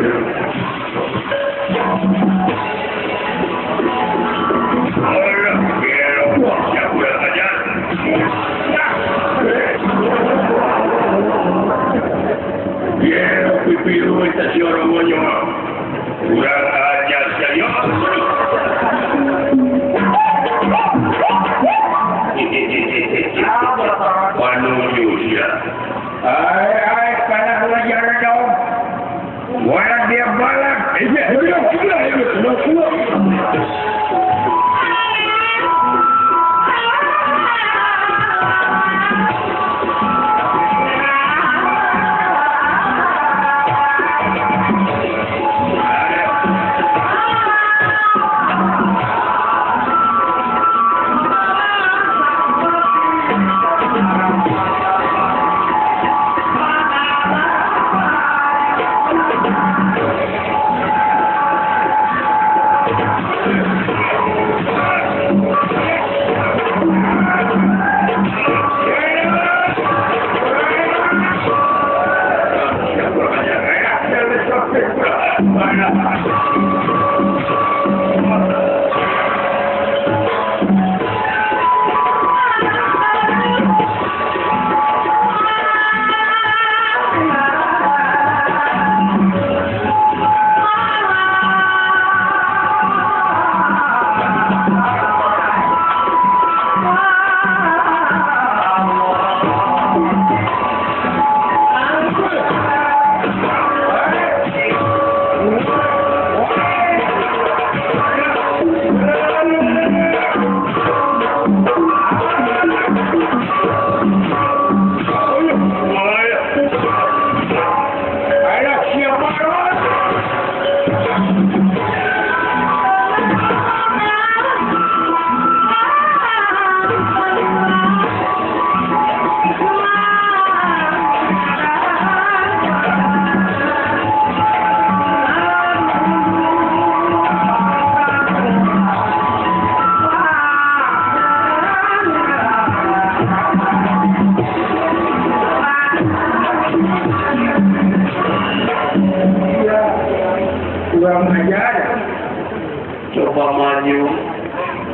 ya pipiru itu si orang monyok kurang ajar saya. Panuju sia. Ai ai kana belajar dong. Warak dia balak. Coba maju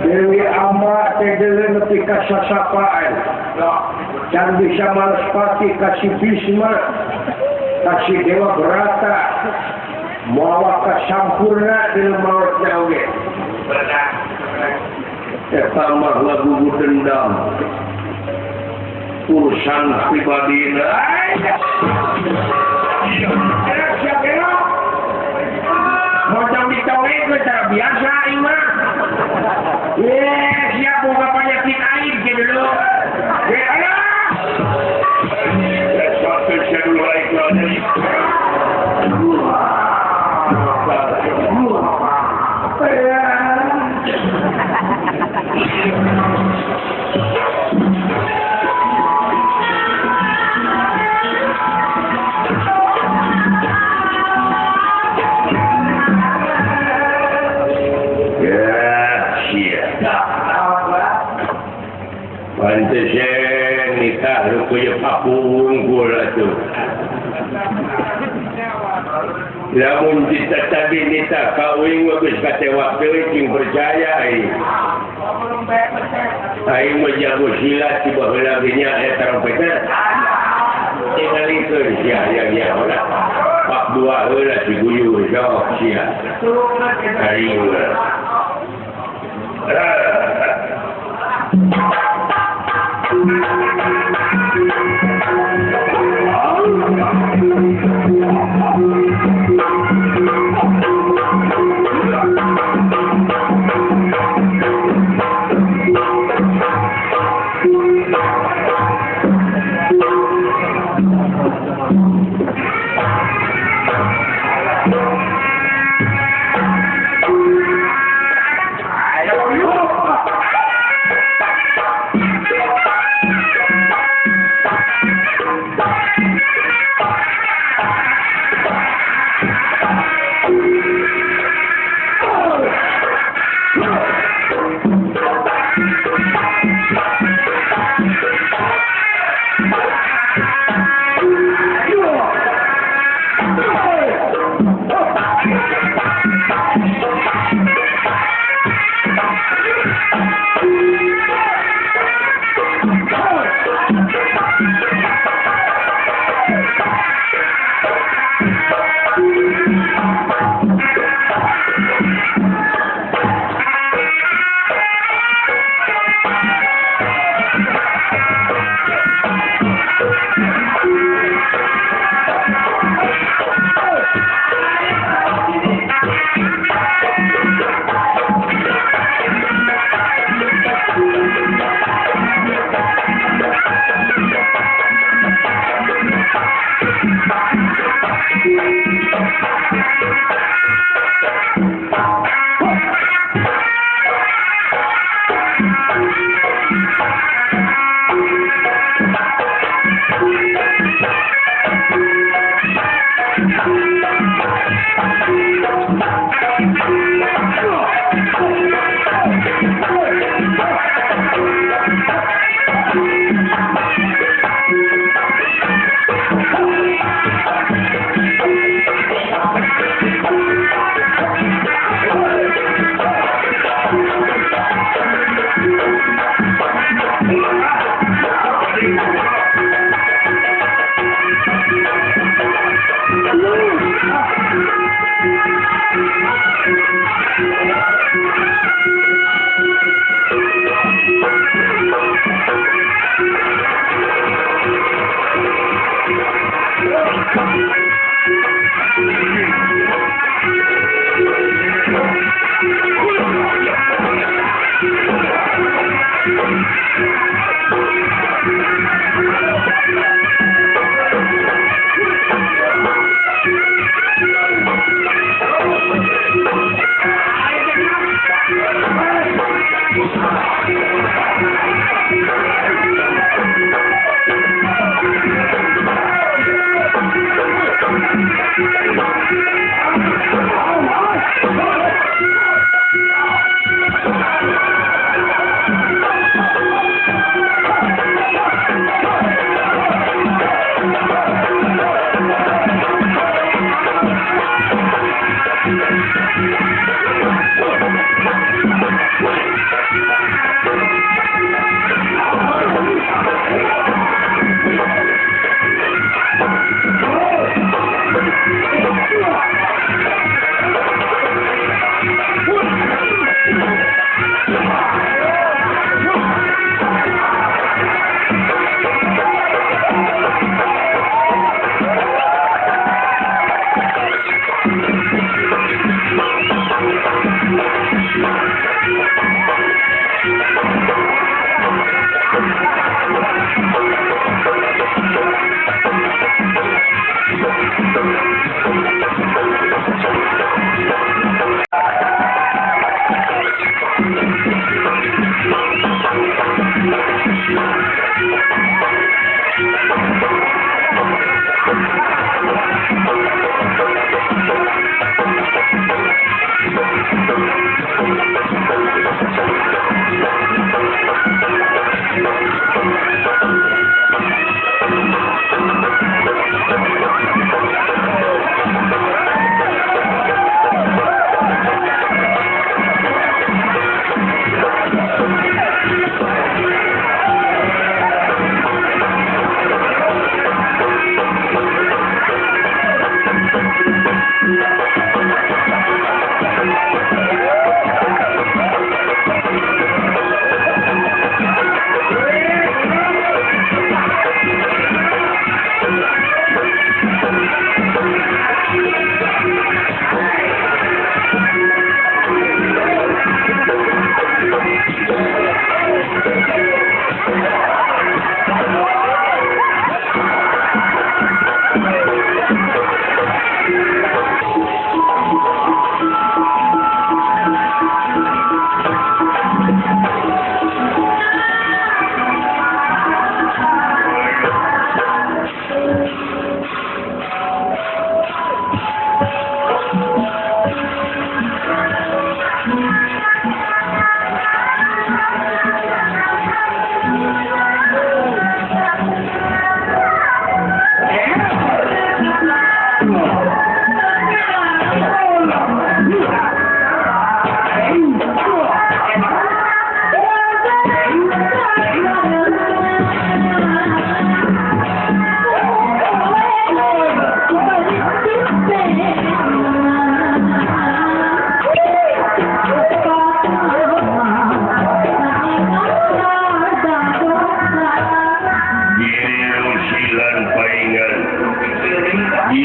Dewi Amba tegele nepi ka sasapaan dan bisa Maspati kasih Bisma kasih Dewa Brata mawa kasampurna dina mautna oge eta mah lagu dendam urusan pribadina. Macam ditolak ke cara biasa ima. Siap buka penyakit air gitu dulu. Ya ayo. Lamun kita tadi nita kawin geus katewak deui cing percaya aing. Aing mah jago silat ti baheula ge nya eta trompetna. Tingalikeun sia yang nya heula. Pak dua heula si guyur sok sia. Aing mah.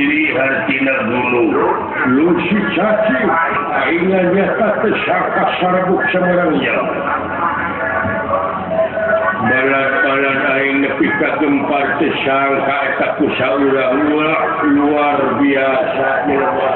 Giri hartina gunung Lusi cacing aingnya nyata tersangka sarbuk samarangnya balat-balat aing nepi ka gempar tersangka eta ku saurang luar biasa jelema.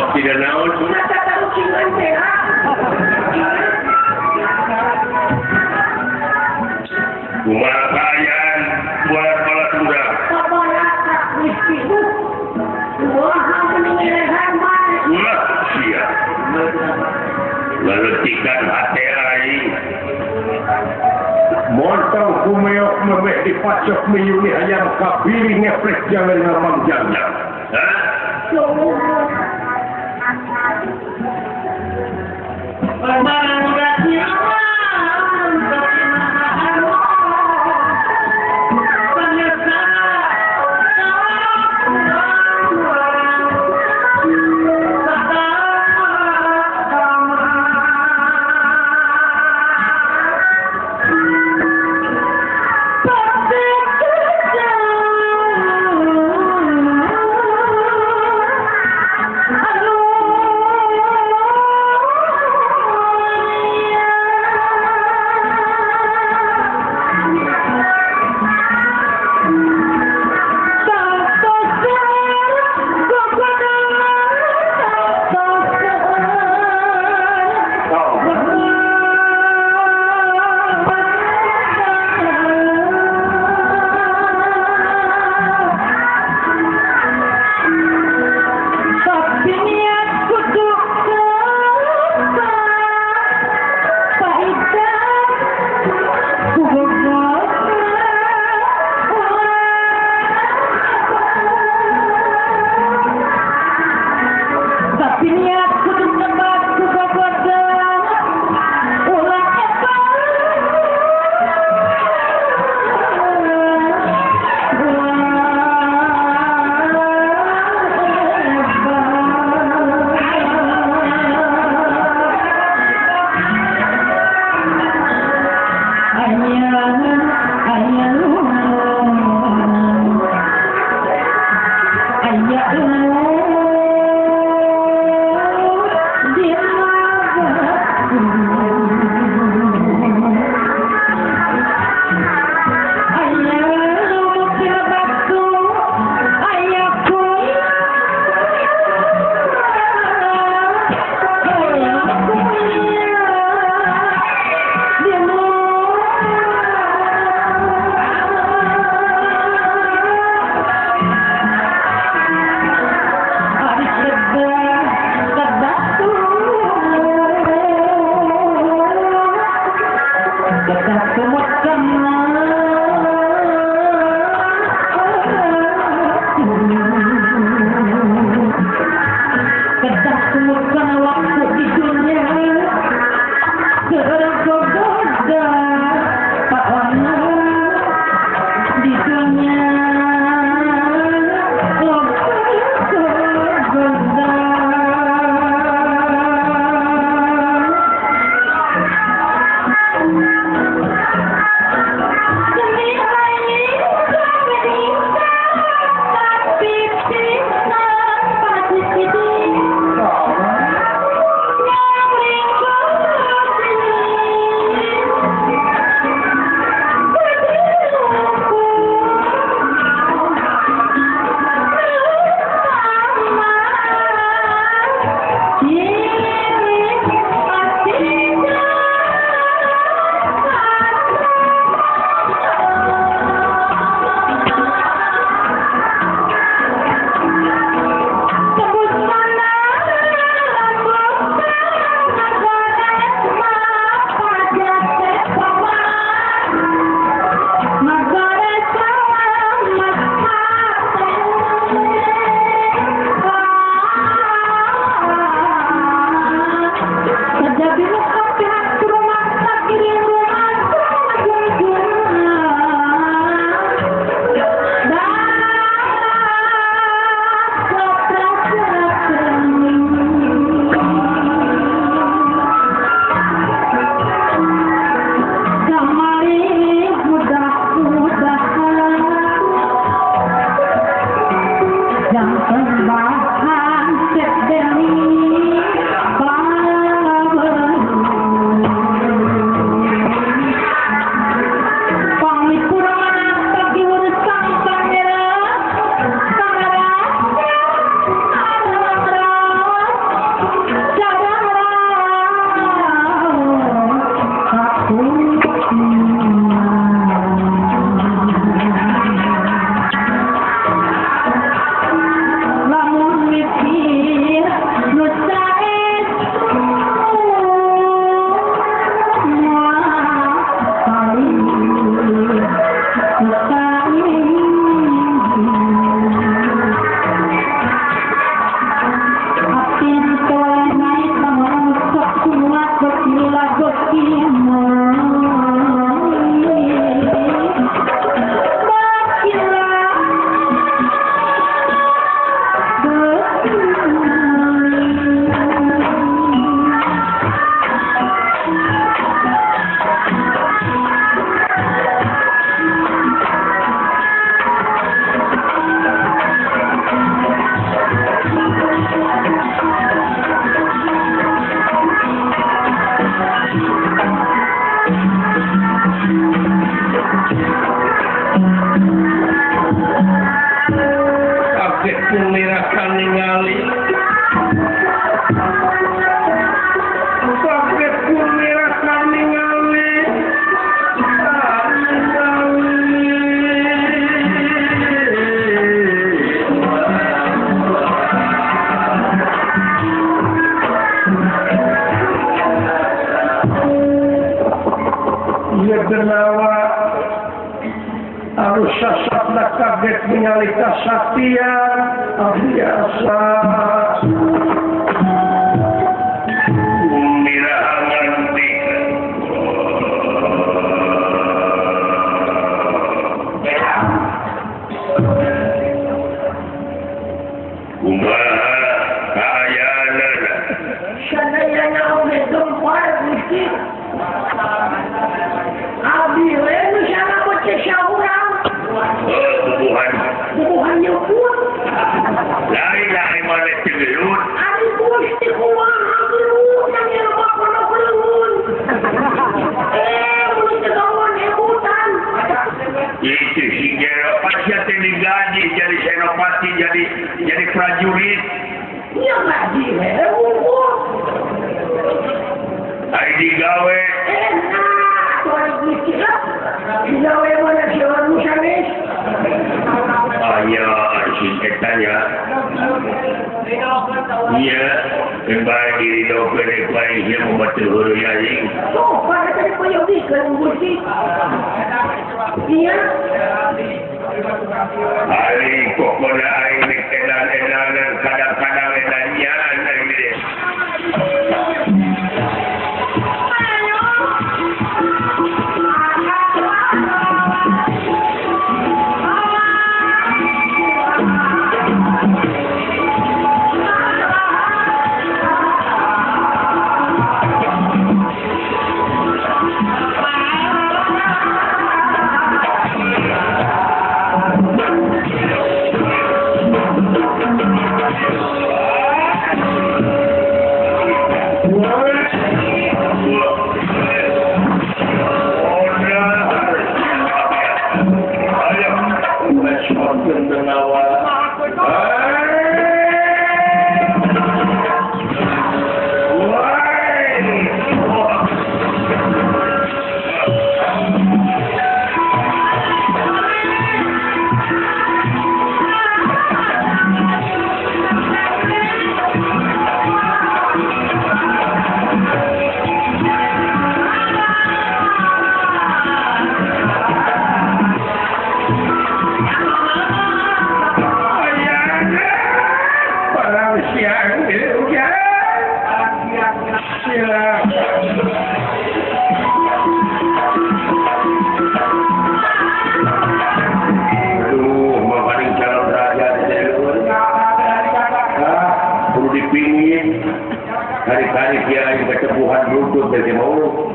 Tidak naon kumaha kaayaan buat balas urang ulah sia ngaletikan hate aing montong kumeok memeh dipacok miyuni hayam kapiri ngeplek jalan ngapang jangnya. Hah? Aduh denawa harus sasatna kaget ningali kasaktian biasa jadi prajurit. Iya ngaji unggul. Ai digawe. Enak, tuan Gusti. Digawe mana siapa sanes? Aya si eta nya. Iya, bae diri dokeun bae ieu membaca huruf aing. Oh, pada tadi payobikeun Gusti. Iya. Ari pokona aing rek edan-edanan kadang-kadang edan-nyaan aing teh. Hari-hari kiai kecepuhan lutut dari mau.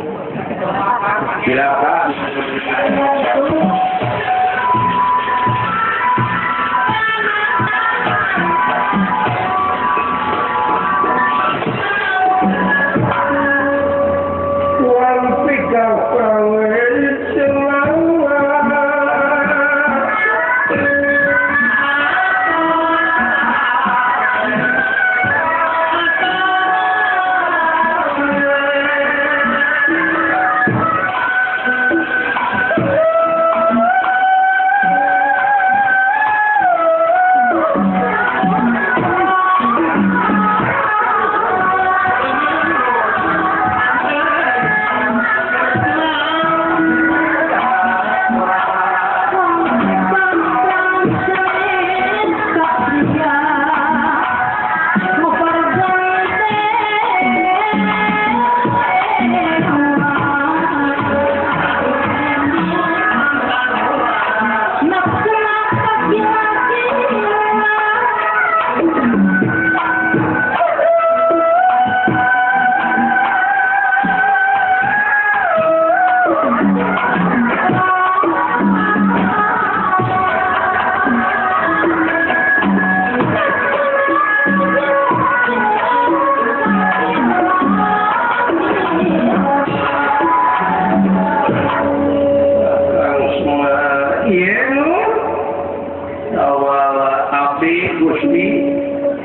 Silakan. Tuan pegang pawai selawa.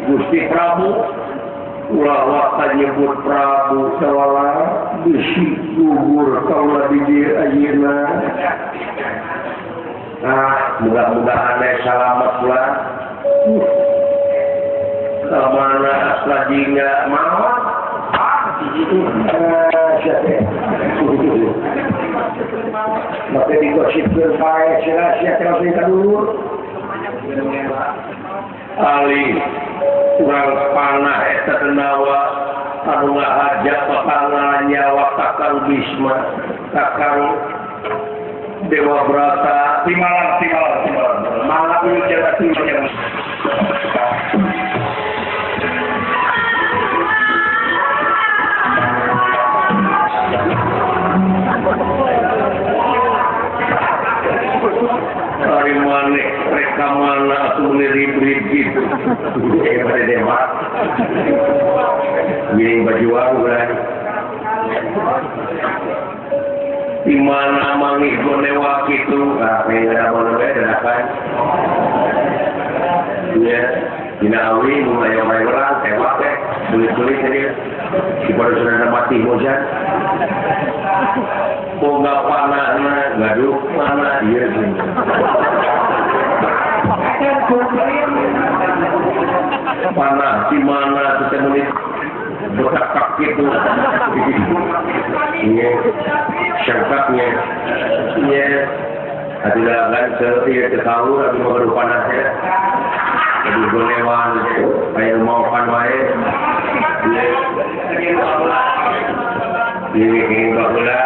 Gusti Prabu ulah waka nyebut Prabu sawala bisi gugur kaula di dieu ayeuna. Ah, mudah-mudahan aya salamet pula. Kamana lajingna maot? Ah, Maka digosipkeun bae cenah sia teh ka dulur. Ali urang panah eta denawa anu ngahaja bakal nyawa Kakang Bisma, Kakang Dewa Brata, timalan malam ieu jaga timalan. Ari maneh rek ka mana atuh ribut gitu. Pada dewa. Giring bajuang urang. Di mana manggih gonewa kitu, ah pengen mana we dadakan. Nya dina awi nu aya urang tewak teh sulit-sulit teh. Di pada saudara mati bojan. Boga panahna gaduh panah ieu sih. Panah di mana teh meuni betakak gitu. Iya, syangkapnya. Iya. Hati dalam ieu teh tahu abi mah gaduh panah teh. Gaduh gonewan aya nu maokan wae. Iya. Iya, kenging baheula.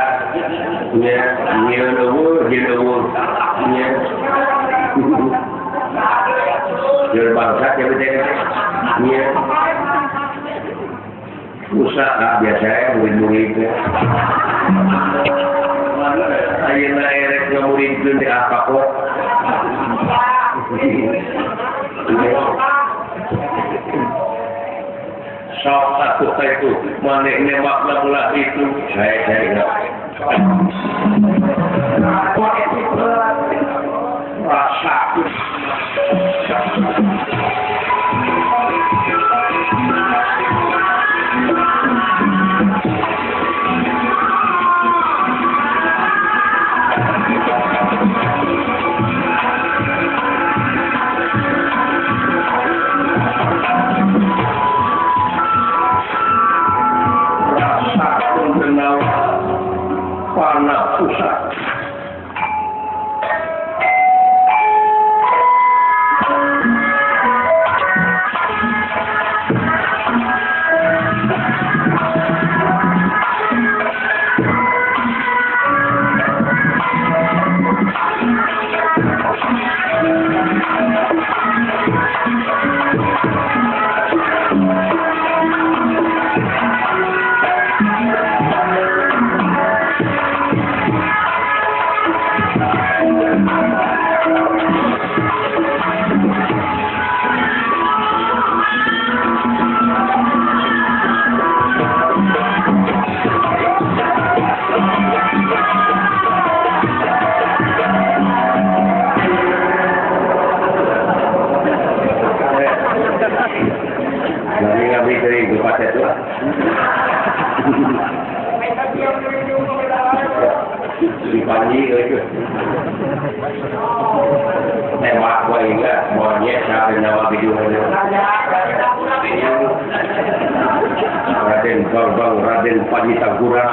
Nya, nyieun eueuh, jeung eueuh. Nya. Jeung bangsat ya teh. Nya. Usaha biasa murid-murid teh. Ayeuna erek ngamuridkeun teh apa kok. Sok atuh teh itu maneh nembakna belah itu. Saya enggak. Rasa panah pusat. Tembak gua enggak monyet sampai nyawa video Raden Bambang Raden Panji Tagura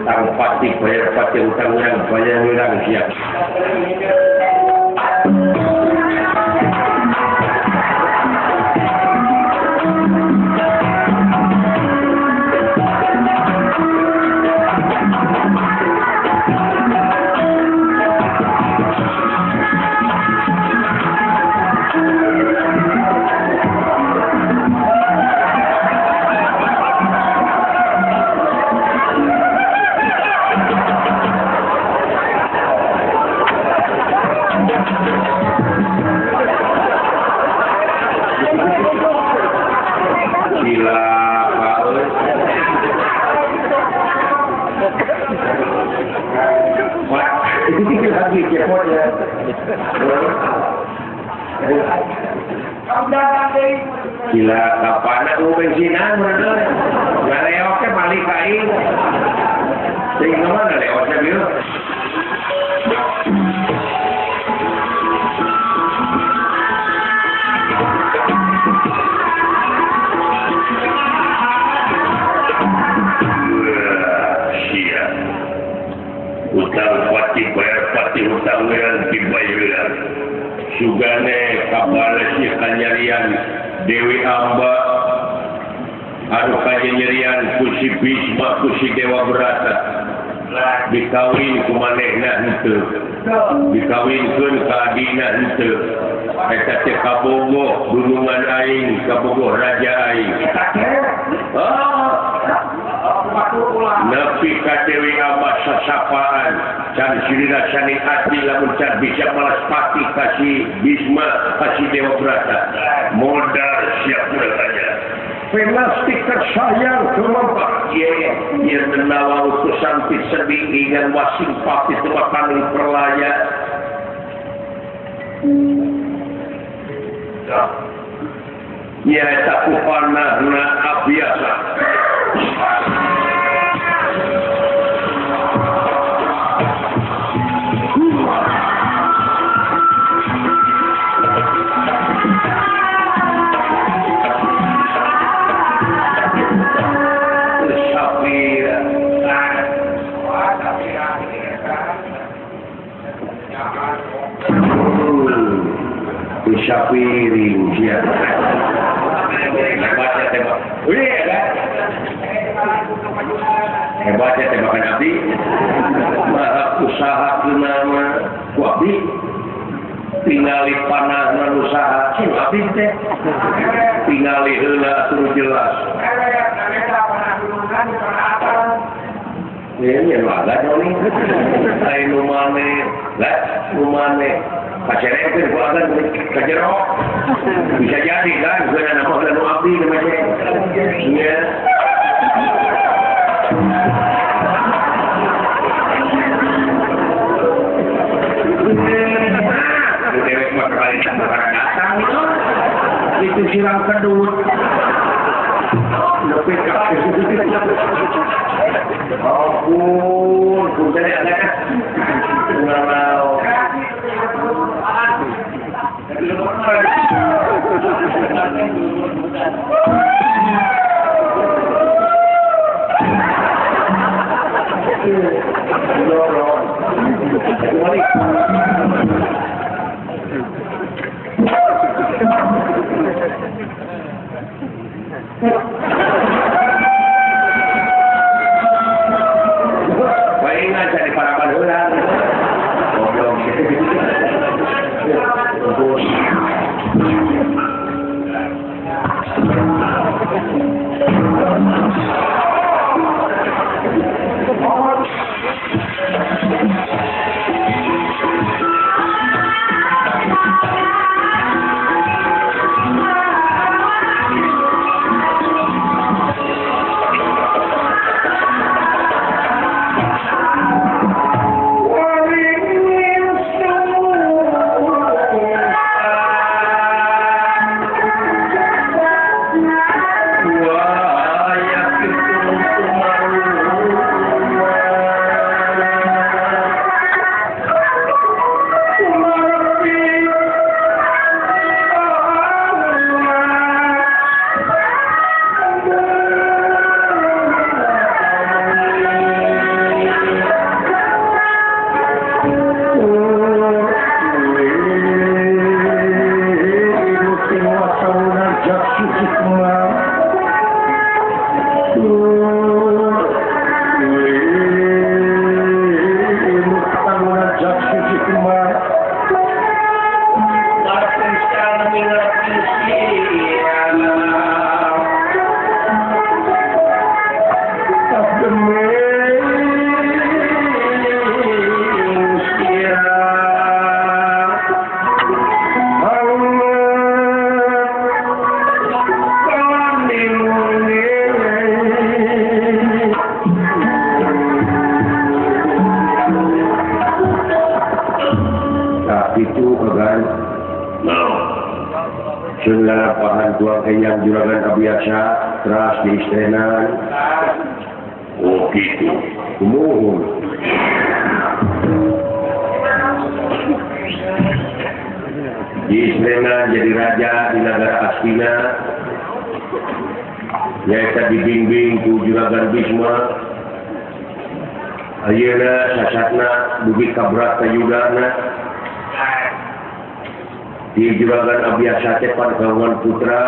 Tang pati bayar pati utang yang bayar urang siap. Gila kapan aku bensinan bener. Ngaleoknya balik ka aing. Sing mana leoknya bieu? Sia. hutang wean dibayaran sugane kabales ieu kanyarian Dewi Amba anu kanyerian ku si Bisma ku si Dewa Brata dikawin ku manehna henteu dikawinkeun ka adina henteu eta teh kabogoh gunungan aing kabogoh raja aing nepi ka Dewi Amba sasapaan can sirina sani ati lamun can bisa malas pati ka si Bisma ka si Dewa Brata modal siap tanya plastik tersayang kemampak ye menawa utusan ti sedih dengan wasing papi tempat perlaya ya tak kupanah na abiasa Syafirin dia. Hebatnya tembak. Wih, hebatnya tembakan abdi. Maha usaha nama ku abdi. Tingali panahna usaha cing abdi teh. Tingali heula atuh jelas. Ini laga dong. Ai nu mane, lah nu mane. Kacerekeun ku agan kajero. Bisa jadi kan geuna nama heula nu abdi namanya. Nya. Dewek mah kali tak datang itu silang kedut. Nepi ka ampun, punten ya. Ngalau. Baik, cari parapan heula. Goblok. Yang juragan biasa teras di istenan. Oh gitu. Kumuhun. Di istenan jadi raja di negara Astina. Nyaeta dibimbing ku juragan Bisma. Ayeuna sasatna dugi ka Bratayudana di Juragan Abiasa teh kagungan putra